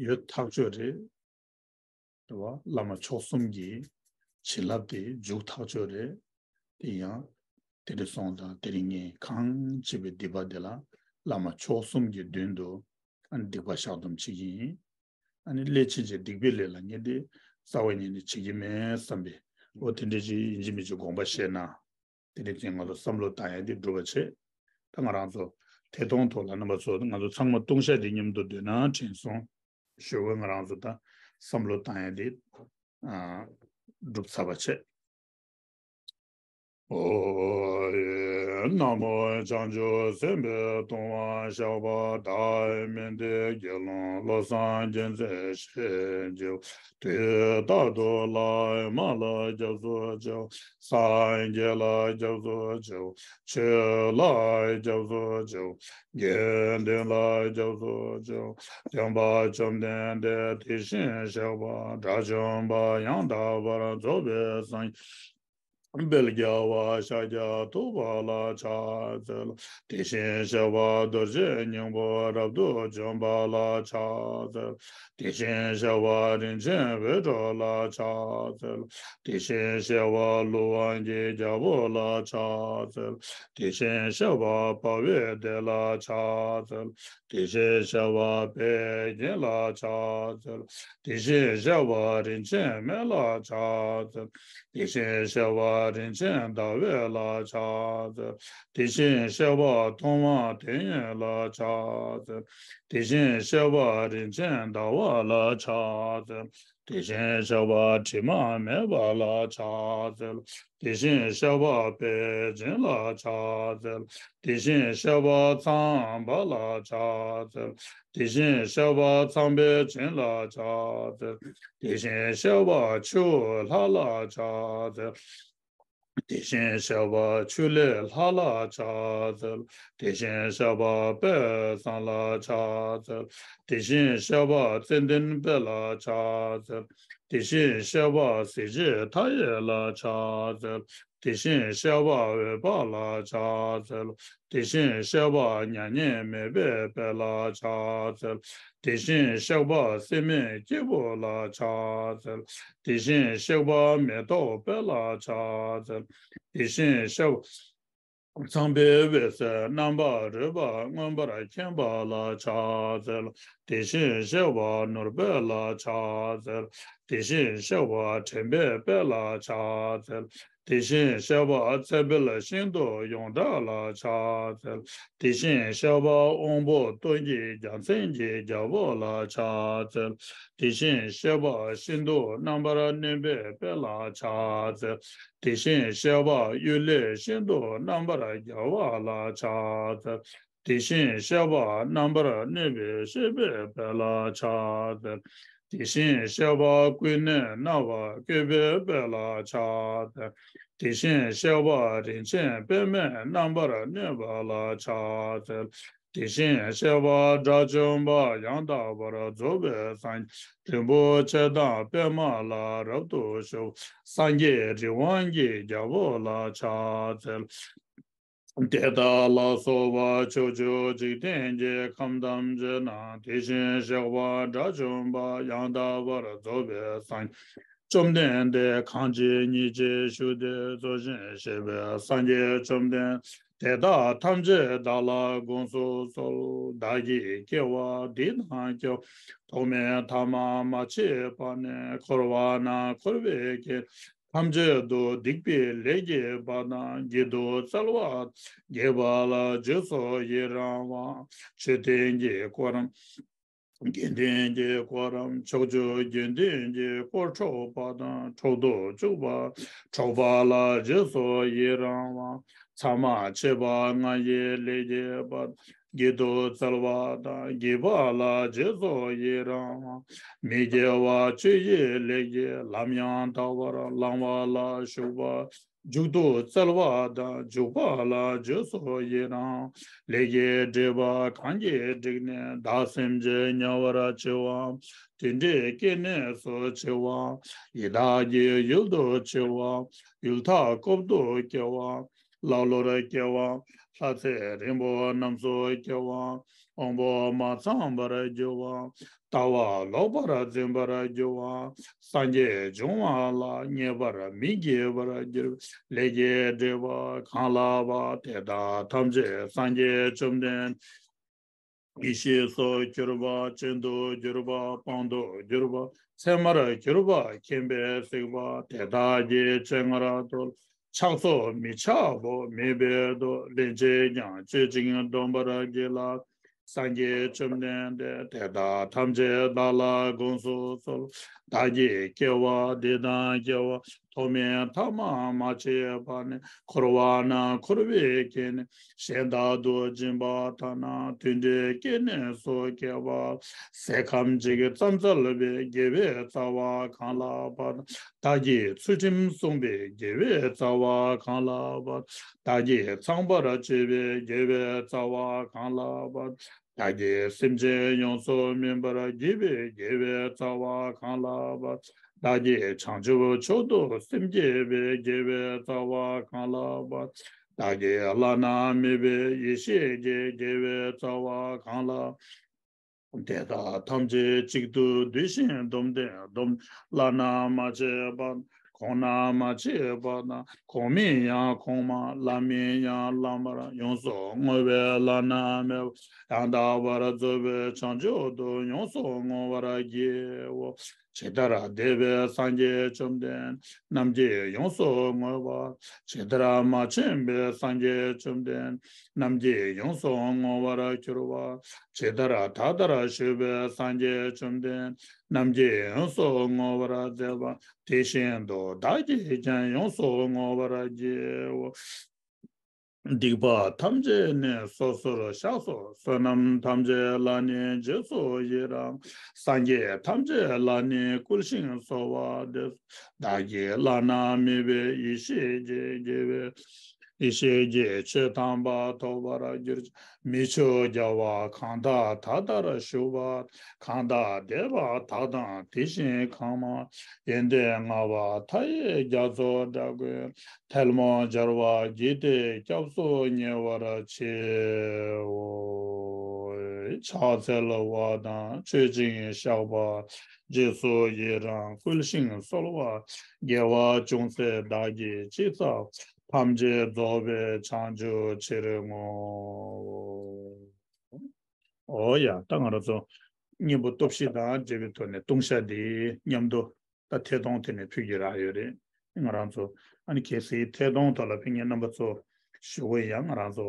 ཡོད་ཐག་ཆོད་རེད། རེད་བ། བླ་མ་མཆོག་གསུམ་གྱི་བྱིན་རླབས་དེ་འཇུག་ཐག་ཆོད་རེད། དེ་ཡང་། དེ་རིང་སོང་དང་དེ་རིང་ངས་གང་བྱེད་པའི་སྡིག་པ་དེ་ལ་བླ་མ་མཆོག་གསུམ་གྱི་མདུན་དུ་ཨ་ནི་སྡིག་པ་བཤགས་སྡོམ་བྱེད་ཀྱི་ཡིན། ཨ་ནི་སླད་ཕྱིན་ཆད་སྡིག་པའི་ལས་ལ་ངས་དེ་རྩ་བ་ཉིད་ནས་བྱེད་ཀྱི་མེད་བསམ་པའི་འོ་དེ་འདྲ་ཅིག་ཡིན་གཅིག་མིན་གཅིག་དགོངས་པ་བཞེས་ན། དེ་རིང་ཚེ་ང་ཚོ་བསམ་བློ་བཏང་ཡ་དེ་འགྲུབ་པ་བྱེད། ད་ང་རང་ཚོ་ཐད་གཏོང་ཐོག་ལ་རྣམ་པ་ཚོ་ང་ཚོ་ཚང་མ་ལྟུང་བཤགས་དེ་མཉམ་དུ་འདོན་ན་དྲན་སོང་། ཞུ་བ་ང་རང་ཚོ་ད་བསམ་བློ་བཏང་ཡ་དེ་ཨ་འགྲུབ་ཚར་བ་བྱེད། ཨོ་ཡེ། ན་མོ་བྱང་ཆུབ་སེམས་དཔའི་ལྟུང་བ་བཤགས་པ་དང་། སྨན་བདེ་དགེ་སློང་བློ་བཟང་རྒྱལ་མཚན་ཞེས་བགྱི། དུས་རྟག་ཏུ་བླ་མ་ལ་སྐྱབས་སུ་མཆིའོ། སངས་རྒྱས་ལ་སྐྱབས་སུ་མཆིའོ། ཆོས་ལ་སྐྱབས་སུ་མཆིའོ། དགེ་འདུན་ལ་སྐྱབས་སུ་མཆིའོ། སྟོན་པ་བཅོམ་ལྡན་འདས་དེ་བཞིན་གཤེགས་པ་དགྲ་བཅོམ་པ་ཡང་དག་པར་རྫོགས་པའི་སངས་རྒྱས་དཔལ་རྒྱལ་བ་ཤཱཀྱ་ཐུབ་པ་ལ་ཕྱག་འཚལ་ལོ། དེ་བཞིན་གཤེགས་པ་རྡོ་རྗེ་སྙིང་པོ་རབ་ཏུ་འཇོམས་པ་ལ་ཕྱག་འཚལ་ལོ། དེ་བཞིན་གཤེགས་པ་རིན་ཆེན་འོད་འཕྲོ་ལ་ཕྱག་འཚལ་ལོ། དེ་བཞིན་གཤེགས་པ་ཀླུ་དབང་གི་རྒྱལ་པོ་ལ་ཕྱག་འཚལ་ལོ། དེ་བཞིན་གཤེགས་པ་དཔའ་བོའི་སྡེ་ལ་ཕྱག་འཚལ་ལོ། དེ་བཞིན་གཤེགས་པ་དཔལ་མགོན་ལ་ཕྱག་འཚལ་ལོ། དེ་བཞིན་གཤེགས་པ་རིན་ཆེན་མེ་ལ་ཕྱག་འཚལ་ལོ། དེ་བཞིན་གཤེགས་པ་རིན་ཆེན་ཟླ་འོད་ལ་ཕྱག་འཚལ་ལོ། དེ་བཞིན་གཤེགས་པ་ཐུབ་དབང་དོན་ཡོད་ལ་ཕྱག་འཚལ་ལོ། དེ་བཞིན་གཤེགས་པ་རིན་ཆེན་ཟླ་བ་ལ་ཕྱག་འཚལ་ལོ། དེ་བཞིན་གཤེགས་པ་དྲི་མ་མེད་པ་ལ་ཕྱག་འཚལ། དེ་བཞིན་གཤེགས་པ་དཔལ་ཆེན་ལ་ཕྱག་འཚལ། དེ་བཞིན་གཤེགས་པ་ཚངས་པ་ལ་ཕྱག་འཚལ། དེ་བཞིན་གཤེགས་པ་ཚངས་པས་བྱིན་ལ་ཕྱག་འཚལ། དེ་བཞིན་གཤེགས་པ་ཆུ་ལྷ་ལ་ཕྱག་འཚལ། དེ་བཞིན་གཤེགས་པ་ཆུ་ལས་ལྷ་ལ་ཕྱག་འཚལ། དེ་བཞིན་གཤེགས་པ་དཔལ་བཟང་ལ་ཕྱག་འཚལ། དེ་བཞིན་གཤེགས་པ་ཙན་དན་དཔལ་ལ་ཕྱག་འཚལ། དེ་བཞིན་གཤེགས་པ་གཟི་བརྗིད་མཐའ་ཡས་ལ་ཕྱག་འཚལ། དེ་བཞིན་གཤེགས་པ་འོད་དཔག་ལ་ཕྱག་འཚལ། དེ་བཞིན་གཤེགས་པ་མྱ་ངན་མེད་པའི་དཔལ་ལ་ཕྱག་འཚལ། དེ་བཞིན་གཤེགས་པ་སྲེད་མེད་སྐྱེས་བུ་ལ་ཕྱག་འཚལ། དེ་བཞིན་གཤེགས་པ་མེ་ཏོག་དཔལ་ལ་ཕྱག་འཚལ། དེ་བཞིན་གཤེགས་པ་ཚངས་པའི་འོད་ཟེར་རྣམ་པར་རོལ་པ་མངོན་པར་མཁྱེན་པ་ལ་ཕྱག་འཚལ། དེ་བཞིན་གཤེགས་པ་ནོར་དཔལ་ལ་ཕྱག་འཚལ། དེ་བཞིན་གཤེགས་པ་དྲན་པའི་དཔལ་ལ་ཕྱག་འཚལ། དེ་བཞིན་གཤེགས་པ་ཚེ་འཕེལ་ཤིན་ཏུ་ཡོངས་གྲགས་ལ་ཕྱག་འཚལ། དེ་བཞིན་གཤེགས་པ་དབང་པོ་སྟོང་གི་རྒྱལ་མཚན་གྱི་རྒྱལ་པོ་ལ་ཕྱག་འཚལ། དེ་བཞིན་གཤེགས་པ་ཤིན་ཏུ་རྣམ་པར་གནོན་པའི་དཔལ་ལ་ཕྱག་འཚལ། དེ་བཞིན་གཤེགས་པ་གཡུལ་ལས་ཤིན་ཏུ་རྣམ་པར་རྒྱལ་བ་ལ་ཕྱག་འཚལ། དེ་བཞིན་གཤེགས་པ་རྣམ་པར་གནོན་པའི་གཤེགས་པའི་དཔལ་ལ་ཕྱག་འཚལ། དེ་བཞིན་གཤེགས་པ་ཀུན་ནས་སྣང་བ་བཀོད་པའི་དཔལ་ལ་ཕྱག་འཚལ། དེ་བཞིན་གཤེགས་པ་རིན་ཆེན་པདྨས་རྣམ་པར་གནོན་པ་ལ་ཕྱག་འཚལ། དེ་བཞིན་གཤེགས་པ་དགྲ་བཅོམ་པ་ཡང་དག་པར་རྫོགས་པའི་སངས་རྒྱས་རིན་པོ་ཆེ་དང་པདྨ་ལ་རབ་ཏུ་ཕྱུག་སངས་རྒྱས་རི་དབང་གི་རྒྱལ་པོ་ལ་ཕྱག་འཚལ། དེ་དག་ལ་སོགས་པ་ཕྱོགས་བཅུའི་འཇིག་རྟེན་གྱི་ཁམས་ཐམས་ཅད་ན་དེ་བཞིན་གཤེགས་པ་དགྲ་བཅོམ་པ་ཡང་དག་པར་རྫོགས་པའི་སངས་རྒྱས་བཅོམ་ལྡན་འདས་གང་ཇི་སྙེད་ཅིག་བཞུགས་ཏེ་རྫོགས་ཤིང་གཤེགས་པའི་སངས་རྒྱས་བཅོམ་ལྡན་འདས་དེ་དག་ཐམས་ཅད་བདག་ལ་དགོངས་སུ་གསོལ། བདག་གིས་སྐྱེ་བ་འདི་དང་སྐྱེ་བ་ཐོག་མའི་མཐའ་མ་མ་མཆིས་པ་ནས་འཁོར་བ་ན་འཁོར་བའི་རྐྱེན་ཐམས་ཅད་དུ་སྡིག་པའི་ལས་བགྱིས་པ་དང་། བགྱིད་དུ་སྩལ་བ་དང་། བགྱིས་པ་ལ་རྗེས་སུ་ཡི་རང་བ། མཆོད་རྟེན་གྱི་དཀོར་རམ། དགེ་འདུན་གྱི་དཀོར་རམ། ཕྱོགས་བཅུའི་དགེ་འདུན་གྱི་དཀོར་འཕྲོག་པ་དང་། འཕྲོག་ཏུ་བཅུག་པ། འཕྲོག་པ་ལ་རྗེས་སུ་ཡི་རང་བ། མཚམས་མ་མཆིས་པ་ལྔ་ཡི་ལས་བགྱིས་པ། བགྱིད་དུ་སྩལ་བ་དང་། བགྱིས་པ་ལ་རྗེས་སུ་ཡི་རང་བ། མི་དགེ་བ་བཅུ་ཡི་ལས་ཀྱི་ལམ་ཡང་དག་པར་བླང་བ་ལ་ཞུགས་པ། འཇུག་ཏུ་སྩལ་བ་དང་། འཇུག་པ་ལ་རྗེས་སུ་ཡི་རང་། ལས་ཀྱི་སྒྲིབ་པ་གང་གིས་བསྒྲིབས་ནས། བདག་སེམས་ཅན་དམྱལ་བར་མཆི་བའམ། དུད་འགྲོའི་སྐྱེ་གནས་སུ་མཆི་བའམ། ཡི་དྭགས་ཀྱི་ཡུལ་དུ་མཆི་བའམ། ཡུལ་མཐའ་འཁོབ་ཏུ་སྐྱེ་བའམ། ཀླ་ཀློར་སྐྱེ་བའམ། ལྷ་ཚེ་རིང་པོ་རྣམས་སུ་སྐྱེ་བའམ། དབང་པོ་མ་ཚང་བར་འགྱུར་བའམ། ལྟ་བ་ལོག་པར་འཛིན་པར་འགྱུར་བའམ། སངས་རྒྱས་འབྱུང་བ་ལ་མཉེས་པར་མི་བགྱིད་པར་འགྱུར་བའི་ལས་ཀྱི་སྒྲིབ་པ་གང་ལགས་པ། དེ་དག་ཐམས་ཅད་སངས་རྒྱས་བཅོམ་ལྡན་ཡེ་ཤེས་སུ་གྱུར་པ། སྤྱན་དུ་གྱུར་པ། དཔང་དུ་གྱུར་པ། ཚད་མར་གྱུར་པ། མཁྱེན་པས་གཟིགས་པ། དེ་དག་གི་སྤྱན་སྔར་དུ། ཕྱག་སོགས་མི་འཆབ་བོ། མི་འབད་དོ། སླན་ཆད་ཀྱང་སྤྱོད་ཅིང་འདོམས་པར་བགྱིད་ལ། སངས་རྒྱས་བཅོམ་ལྡན་འདས་དེ་དག་ཐམས་ཅད་བདག་ལ་དགོངས་སུ་གསོལ། བདག་གིས་སྐྱེ་བ་འདི་དང་སྐྱེ་བ་ཐོག་མའི་མཐའ་མ་མ་མཆིས་པ་ནས་འཁོར་བ་ན་འཁོར་བའི་རྐྱེན་གཞན་དག་ཏུ་སྦྱིན་པ་དག་ན་དུད་འགྲོའི་སྐྱེ་གནས་སུ་སྐྱེ་བ། ཟས་ཁམ་གཅིག་ཙམ་བསྩལ་བའི་དགེ་བའི་རྩ་བ་གང་ལགས་པ། བདག་གིས་ཚུལ་ཁྲིམས་བསྲུངས་པའི་དགེ་བའི་རྩ་བ་གང་ལགས་པ། བདག་གིས་ཚངས་པར་སྤྱོད་པའི་དགེ་བའི་རྩ་བ་གང་ལགས་པ། བདག་གིས་སེམས་ཅན་ཡོངས་སུ་སྨིན་པར་བགྱིས་པའི་དགེ་བའི་རྩ་བ་གང་ལགས་པ། བདག་གིས་བྱང་ཆུབ་མཆོག་ཏུ་སེམས་བསྐྱེད་པའི་དགེ་བའི་རྩ་བ་གང་ལགས་པ། བདག་གིས་བླ་ན་མེད་པའི་ཡེ་ཤེས་ཀྱི་དགེ་བའི་རྩ་བ་གང་ལགས། དེ་དག་ཐམས་ཅད་གཅིག་ཏུ་བསྡུས་ཤིང་བསྡོམས་ཏེ་བསྡོམས་བླ་ན་མ་མཆིས་པ། གོང་ན་མ་མཆིས་པ་དང་། གོང་མིན་ཡང་གོང་མ། ལམ་མིན་ཡང་ལམ་མར། ཡོངས་སུ་བསྔོ་བས་བླ་ན་མེད་པ་ཡང་དག་པར་རྫོགས་པའི་བྱང་ཆུབ་ཏུ་ཡོངས་སུ་བསྔོ་བར་བགྱིའོ། ཇི་ལྟར་འདས་པའི་སངས་རྒྱས་བཅོམ་ལྡན་རྣམས་ཀྱིས་ཡོངས་སུ་བསྔོས་པ། ཇི་ལྟར་མ་བྱོན་པའི་སངས་རྒྱས་བཅོམ་ལྡན་རྣམས་ཀྱིས་ཡོངས་སུ་བསྔོ་བར་གྱུར་པ། ཇི་ལྟར་ད་ལྟར་བཞུགས་པའི་སངས་རྒྱས་བཅོམ་ལྡན་རྣམས་ཀྱིས་ཡོངས་སུ་བསྔོ་བར་མཛད་པ། དེ་བཞིན་དུ་བདག་གིས་ཀྱང་ཡོངས་སུ་བསྔོ་བར་བགྱིའོ། སྡིག་པ་ཐམས་ཅད་ནི་སོ་སོར་བཤགས་སོ། བསོད་ནམས་ཐམས་ཅད་ལ་ནི་རྗེས་སུ་ཡི་རང་། སངས་རྒྱས་ཐམས་ཅད་ལ་ནི་བསྐུལ་ཞིང་གསོལ་བ་འདེབས་སོ། བདག་གིས་བླ་ན་མེད་པའི་ཡེ་ཤེས་ཀྱི་དགེ་བའི་ཡེ་ཤེས་ཀྱི་ཆོས་དམ་པ་ཐོབ་པར་གྱུར་ཅིག། མི་ཆོས་རྒྱལ་བ་གང་དག་ད་ལྟར་བཞུགས་པ། གང་དག་འདས་པ་དག་དང་དེ་བཞིན་གང་མ། ཡོན་ཏན་མངའ་བ་མཐའ་ཡས་རྒྱ་མཚོ་འདྲ་ཀུན། ཐལ་མོ་སྦྱར་བ་བགྱིས་ཏེ་སྐྱབས་སུ་ཉེ་བར་མཆིའོ། ཕྱག་འཚལ་བ་དང་མཆོད་ཅིང་བཤགས་པ། རྗེས་སུ་ཡི་རང་བསྐུལ་ཞིང་གསོལ་བ། དགེ་བ་ཅུང་ཟད་བདག་གིས་ཅི་བསགས། ཐམས་ཅད་རྫོགས་པའི་བྱང་ཆུབ་ཕྱིར་བསྔོའོ། ཨོ་ཡ། ད་ང་རང་ཚོ་གཉེན་པོ་སྟོབས་བཞི་དང་འབྲེལ་བའི་ཐོག་ནས་ལྟུང་བཤགས་འདི་མཉམ་དུ་ད་ཐད་གཏོང་ཐད་ནས་ཕུལ་གྱི་རག་ཡོད་རེད། ང་རང་ཚོ་ཨ་ནི་གལ་སྲིད་ཐད་གཏོང་ཐོག་ལ་ཕེབས་མཁན་རྣམ་པ་ཚོ་ཞུ་དགོས་ཡ། ང་རང་ཚོ་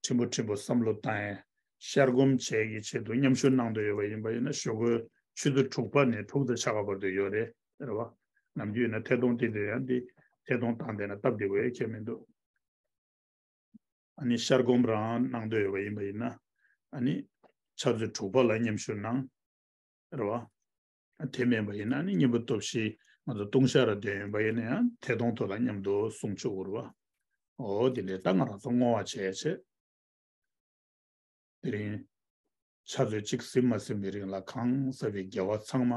ཕྲན་བུ་ཕྲན་བུ་བསམ་བློ་བཏང་ཡ། ཤར་སྒོམ་བྱེད་ཀྱི་ཆེད་དུ་མཉམ་ཞུགས་གནང་འདོད་ཡོད་པ་ཡིན་པ་ཡིན་ན་ཞུ་སྒོའི་ཆུ་ཚོད་དྲུག་པ་ནས་དྲུག་དང་ཕྱེད་ཀ་བར་དུ་ཡོད་རེད། རེད་བ། ནམ་རྒྱུན་ཡིན་ན་ཐད་གཏོང་དེ་འདྲ་ཡང་འདི་ཐད་གཏོང་བཏང་བསྡད་ན་སྟབས་བདེ་པོ་ཡོད་ཁྱད་མི་འདུག། ཨ་ནི་ཤར་སྒོམ་རང་གནང་འདོད་ཡོད་པ་ཡིན་པ་ཡིན་ན། ཨ་ནི་ཕྱག་ཚོད་དྲུག་པ་ལ་མཉམ་ཞུགས་གནང་། རེད་བ། ཨ་དེ་མིན་པ་ཡིན་ན་ཨ་ནི་གཉེན་པོ་སྟོབས་བཞི་ང་ཚོ་ལྟུང་བཤགས་ར་འདོན་ཡོད་པ་ཡིན་ན་ཡང་ཐད་གཏོང་ཐོག་ལ་མཉམ་དུ་གསུང་ཆོག་གི་རེད་བ། འོ་དེ་འདྲའི་ད་ང་རང་ཚོ་བསྔོ་བ་བྱས་བྱས། དེ་རིང་ཕྱག་ཚོད་གཅིག་ཟིན་མ་ཟིན་པའི་རིང་ལ་གང་ཟག་པའི་དགེ་བ་ཚང་མ་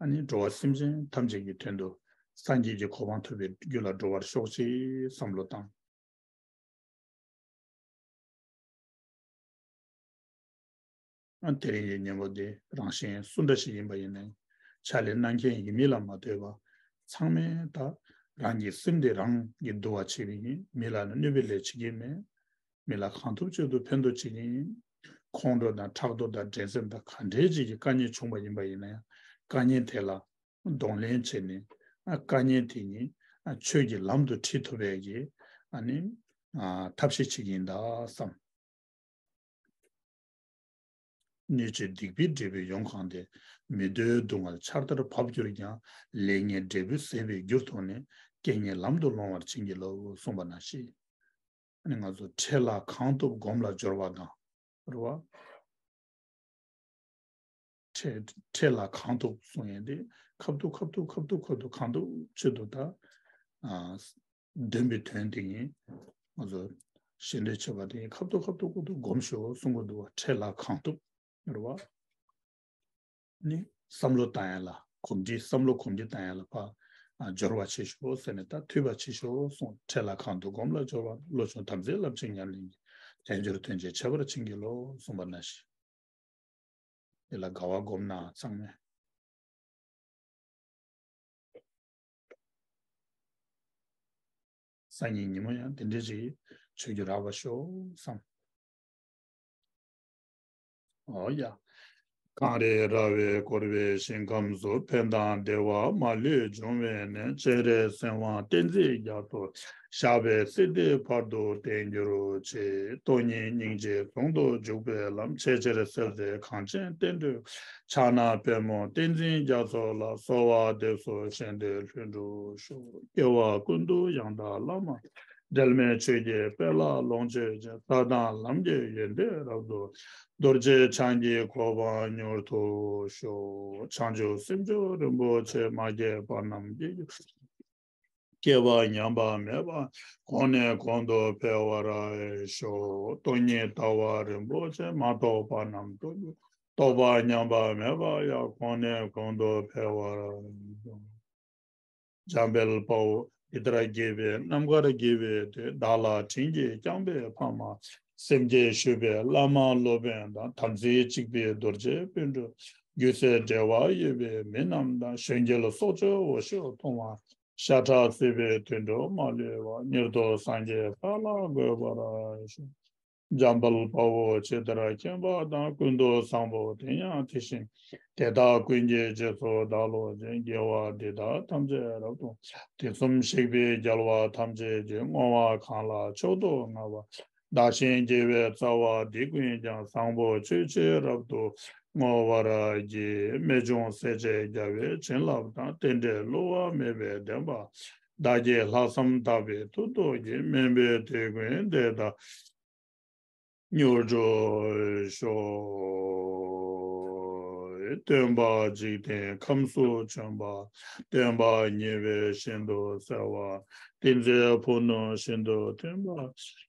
ཨ་ནི་འགྲོ་བ་སེམས་ཅན་ཐམས་ཅད་ཀྱི་དོན་དུ་སངས་རྒྱས་ཀྱི་གོ་འཕང་ཐོབ་པའི་རྒྱུ་ལ་འགྲོ་བར་ཤོག་ཅེས་བསམ་བློ་བཏང་། ཨ་དེ་རིང་གི་གཉེན་པོ་འདི་རང་གཞན་སུ་འདྲ་ཞིག་ཡིན་པ་ཡིན་ནའི་ཕྱག་ལས་གནང་མཁན་ཡིན་མིན་ལ་མ་ལྟོས་པར་ཚང་མས་ད་རང་གི་སེམས་དེ་རང་གིས་འདུལ་བ་བྱེད་ཀྱི་ཡིན། མི་ལ་ནི་གནོད་པའི་ལས་བྱེད་ཀྱི་མེད། མི་ལ་གང་ཐུབ་ཅི་ཐུབ་ཕན་ཐོགས་བྱེད་ཀྱི་ཡིན། ཁོང་ཁྲོ་དང་ཕྲག་དོག་དང་འགྲན་སེམས་དང་ག་འདྲའི་ཅིག་གི་དཀའ་ངལ་བྱུང་བ་ཡིན་པ་ཡིན་ན་ཡང་དཀའ་ངལ་དེ་ལ་གདོང་ལེན་བྱས་ནས་ཨ་དཀའ་ངལ་དེ་ཉིད་ཨ་ཆོས་ཀྱི་ལམ་དུ་ཁྲིད་ཐུབ་པའི་གི་ཨ་ནི་ཨ་ཐབས་ཤེས་བྱེད་ཀྱི་ཡིན་ད་བསམ། སྣོད་བཅུད་སྡིག་པའི་འབྲས་བུས་ཡོངས་གང་སྟེ། མི་འདོད་སྡུག་བསྔལ་ཆར་ལྟར་བབས་གྱུར་ཀྱང་། ལས་ངན་འབྲས་བུ་ཟད་པའི་རྒྱུར་མཐོང་ནས། རྐྱེན་ངན་ལམ་དུ་སློང་བར་བྱིན་གྱིས་རློབས། གསུངས་པ་ནང་བཞིན། ཨ་ནི་ང་ཚོ་འཕྲལ་ལ་གང་ཐུབ་སྒོམ་ལ་སྦྱོར་བ་དང་། རེད་བ། འཕྲལ་འཕྲལ་ལ་གང་ཐུབ་གསུང་ཡས་འདི་ཁ་ཐུབ་ཁ་ཐུབ་ཁ་ཐུབ་ཁ་ཐུབ་གང་ཐུབ་ཆེད་དུ་ད། ཨ། འདོན་པའི་དོན་དེ་ཡིན། ང་ཚོ་ཞེ་འདོད་ཆེ་བ་དེ་ཡིན། ཁ་ཐུབ་ཁ་ཐུབ་ཁ་ཐུབ་སྒོམ་ཤོག་གསུང་གི་འདུག་བ། འཕྲལ་ལ་གང་ཐུབ། རེད་བ། ནི་བསམ་བློ་བཏང་ཡ་ལ་གོམས་འདྲིས་བསམ་བློ་གོམས་འདྲིས་བཏང་ཡ་ལ་ཕ། ཨ། སྦྱོར་བ་བྱེད་ཤོག་ཟེར་ནས་ད་ཐུབ་པ་བྱེད་ཤོག་གསུངས། འཕྲལ་ལ་གང་ཐུབ་སྒོམ་ལ་སྦྱོར་བ། བློ་ཆུང་དམ་ཚིག་རླབས་ཆེན་ཉམས་ལེན་གྱིས། དལ་འབྱོར་དོན་ཆེན་ཁྱད་པར་བྱིན་གྱིས་རློབས། གསུངས་པ་ནང་བཞིན། དེ་ལ་དགའ་བ་སྒོམ་ན་ཚང་མས། སང་ཉིན་ཉིན་མོ་ཡང་དེ་འདྲ་ཞིག་བྱེད་རྒྱུ་རག་པ་ཤོག་བསམ། ཨོ་ཡ། གངས་རི་ར་བས་བསྐོར་བའི་ཞིང་ཁམས་སུ། ཕན་དང་བདེ་བ་མ་ལུས་འབྱུང་བའི་གནས། སྤྱན་རས་གཟིགས་དབང་བསྟན་འཛིན་རྒྱ་མཚོ། ཞབས་པད་སྲིད་མཐའི་བར་དུ་བརྟན་གྱུར་ཅིག། སྟོང་ཉིད་སྙིང་རྗེ་ཟུང་དུ་འཇུག་པའི་ལམ། ཆེས་ཆེར་གསལ་མཛད་གངས་ཅན་བསྟན་འགྲོའི། ཕྱག་ན་པདྨོ་བསྟན་འཛིན་རྒྱ་མཚོ་ལ། གསོལ་བ་འདེབས་སོ་ཞལ་འདེབས་ལྷུན་གྲུབ་ཤོག། སྐྱེ་བ་ཀུན་ཏུ་ཡང་དག་བླ་མ། འབྲལ་མེད་ཆོས་ཀྱི་དཔལ་ལ་ལོངས་སྤྱོད་ཅིང་། ས་དང་ལམ་གྱི་ཡོན་ཏན་རབ་ཏུ། རྡོ་རྗེ་འཆང་གི་གོ་འཕང་མྱུར་ཐོབ་ཤོག། བྱང་ཆུབ་སེམས་མཆོག་རིན་པོ་ཆེ། མ་སྐྱེས་པ་རྣམས་སྐྱེ། སྐྱེས་པ་ཉམས་པ་མེད་པ་གོང་ནས་གོང་དུ་འཕེལ་བར་ཤོག། སྟོང་ཉིད་ལྟ་བ་རིན་པོ་ཆེ། མ་རྟོགས་པ་རྣམས་རྟོགས་གྱུར། རྟོགས་པ་ཉམས་པ་མེད་པ་ཡང་གོང་ནས་གོང་དུ་འཕེལ་བར་ཤོག། འཇམ་དཔལ་དཔའ་བོས་འདི་ལྟར་དགྱེས་པའི་རྣམ་དཀར་དགྱེས་པའི་དོན། བདག་ལ་དྲིན་གྱིས་བསྐྱངས་པའི་ཕ་མ། སེམས་བསྐྱེད་ཞུས་པའི་བླ་མ་སློབ་དཔོན་དང་། དམ་ཚིག་གཅིག་པའི་རྡོ་རྗེ་སྤུན་གྲོགས། རྒྱུ་ཟས་འབྲེལ་བ་ཡོད་པའི་མི་རྣམས་དང་། གཞོན་སྐྱེས་ལ་སྲོག་གཅོད་འོ་ཞོ་འཐུང་བ། ཤ་ཁྲག་གསོད་པའི་དུད་འགྲོ་མ་ལུས་པ། མྱུར་དུ་སངས་རྒྱས་ས་ལ་འགོད་པར་ཤོག། འཇམ་དཔལ་དཔའ་བོས་ཇི་ལྟར་མཁྱེན་པ་དང་། ཀུན་ཏུ་བཟང་པོ་དེ་ཡང་དེ་བཞིན་ཏེ། དེ་དག་ཀུན་གྱི་རྗེས་སུ་བདག་སློབ་ཅིང་། དགེ་བ་འདི་དག་ཐམས་ཅད་རབ་ཏུ། དུས་གསུམ་གཤེགས་པའི་རྒྱལ་བ་ཐམས་ཅད་ཀྱིས། བསྔོ་བ་གང་ལ་མཆོག་ཏུ་བསྔགས་པ། བདག་གཞན་དགེ་བའི་རྩ་བ་འདི་ཀུན་ཀྱང་། བཟང་པོ་སྤྱོད་ཕྱིར་རབ་ཏུ་བསྔོ་བར་བགྱི། རྨད་བྱུང་སྲས་བཅས་རྒྱལ་བའི་བྱིན་རླབས་དང་། རྟེན་འབྲེལ་བསླུ་བ་མེད་པའི་བདེན་པ། བདག་གིས་ལྷག་བསམ་དག་པའི་མཐུ་སྟོབས་ཀྱིས། དམན་པའི་དུས་ཀུན་དེ་དག་མྱུར་འགྲུབ་ཤོག། སྟོན་པ་འཇིག་རྟེན་ཁམས་སུ་བྱོན་པ། སྟོན་པ་ཉེ་བའི་ཞིང་དུ་གསལ་བ། ཏིང་འཛིན་ཕུ་ནུ་བཞིན་དུ་ཐིམ་པ།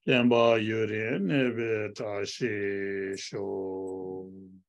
བསྟན་པ་ཡུན་རིང་གནས་པའི་བཀྲ་ཤིས་ཤོག།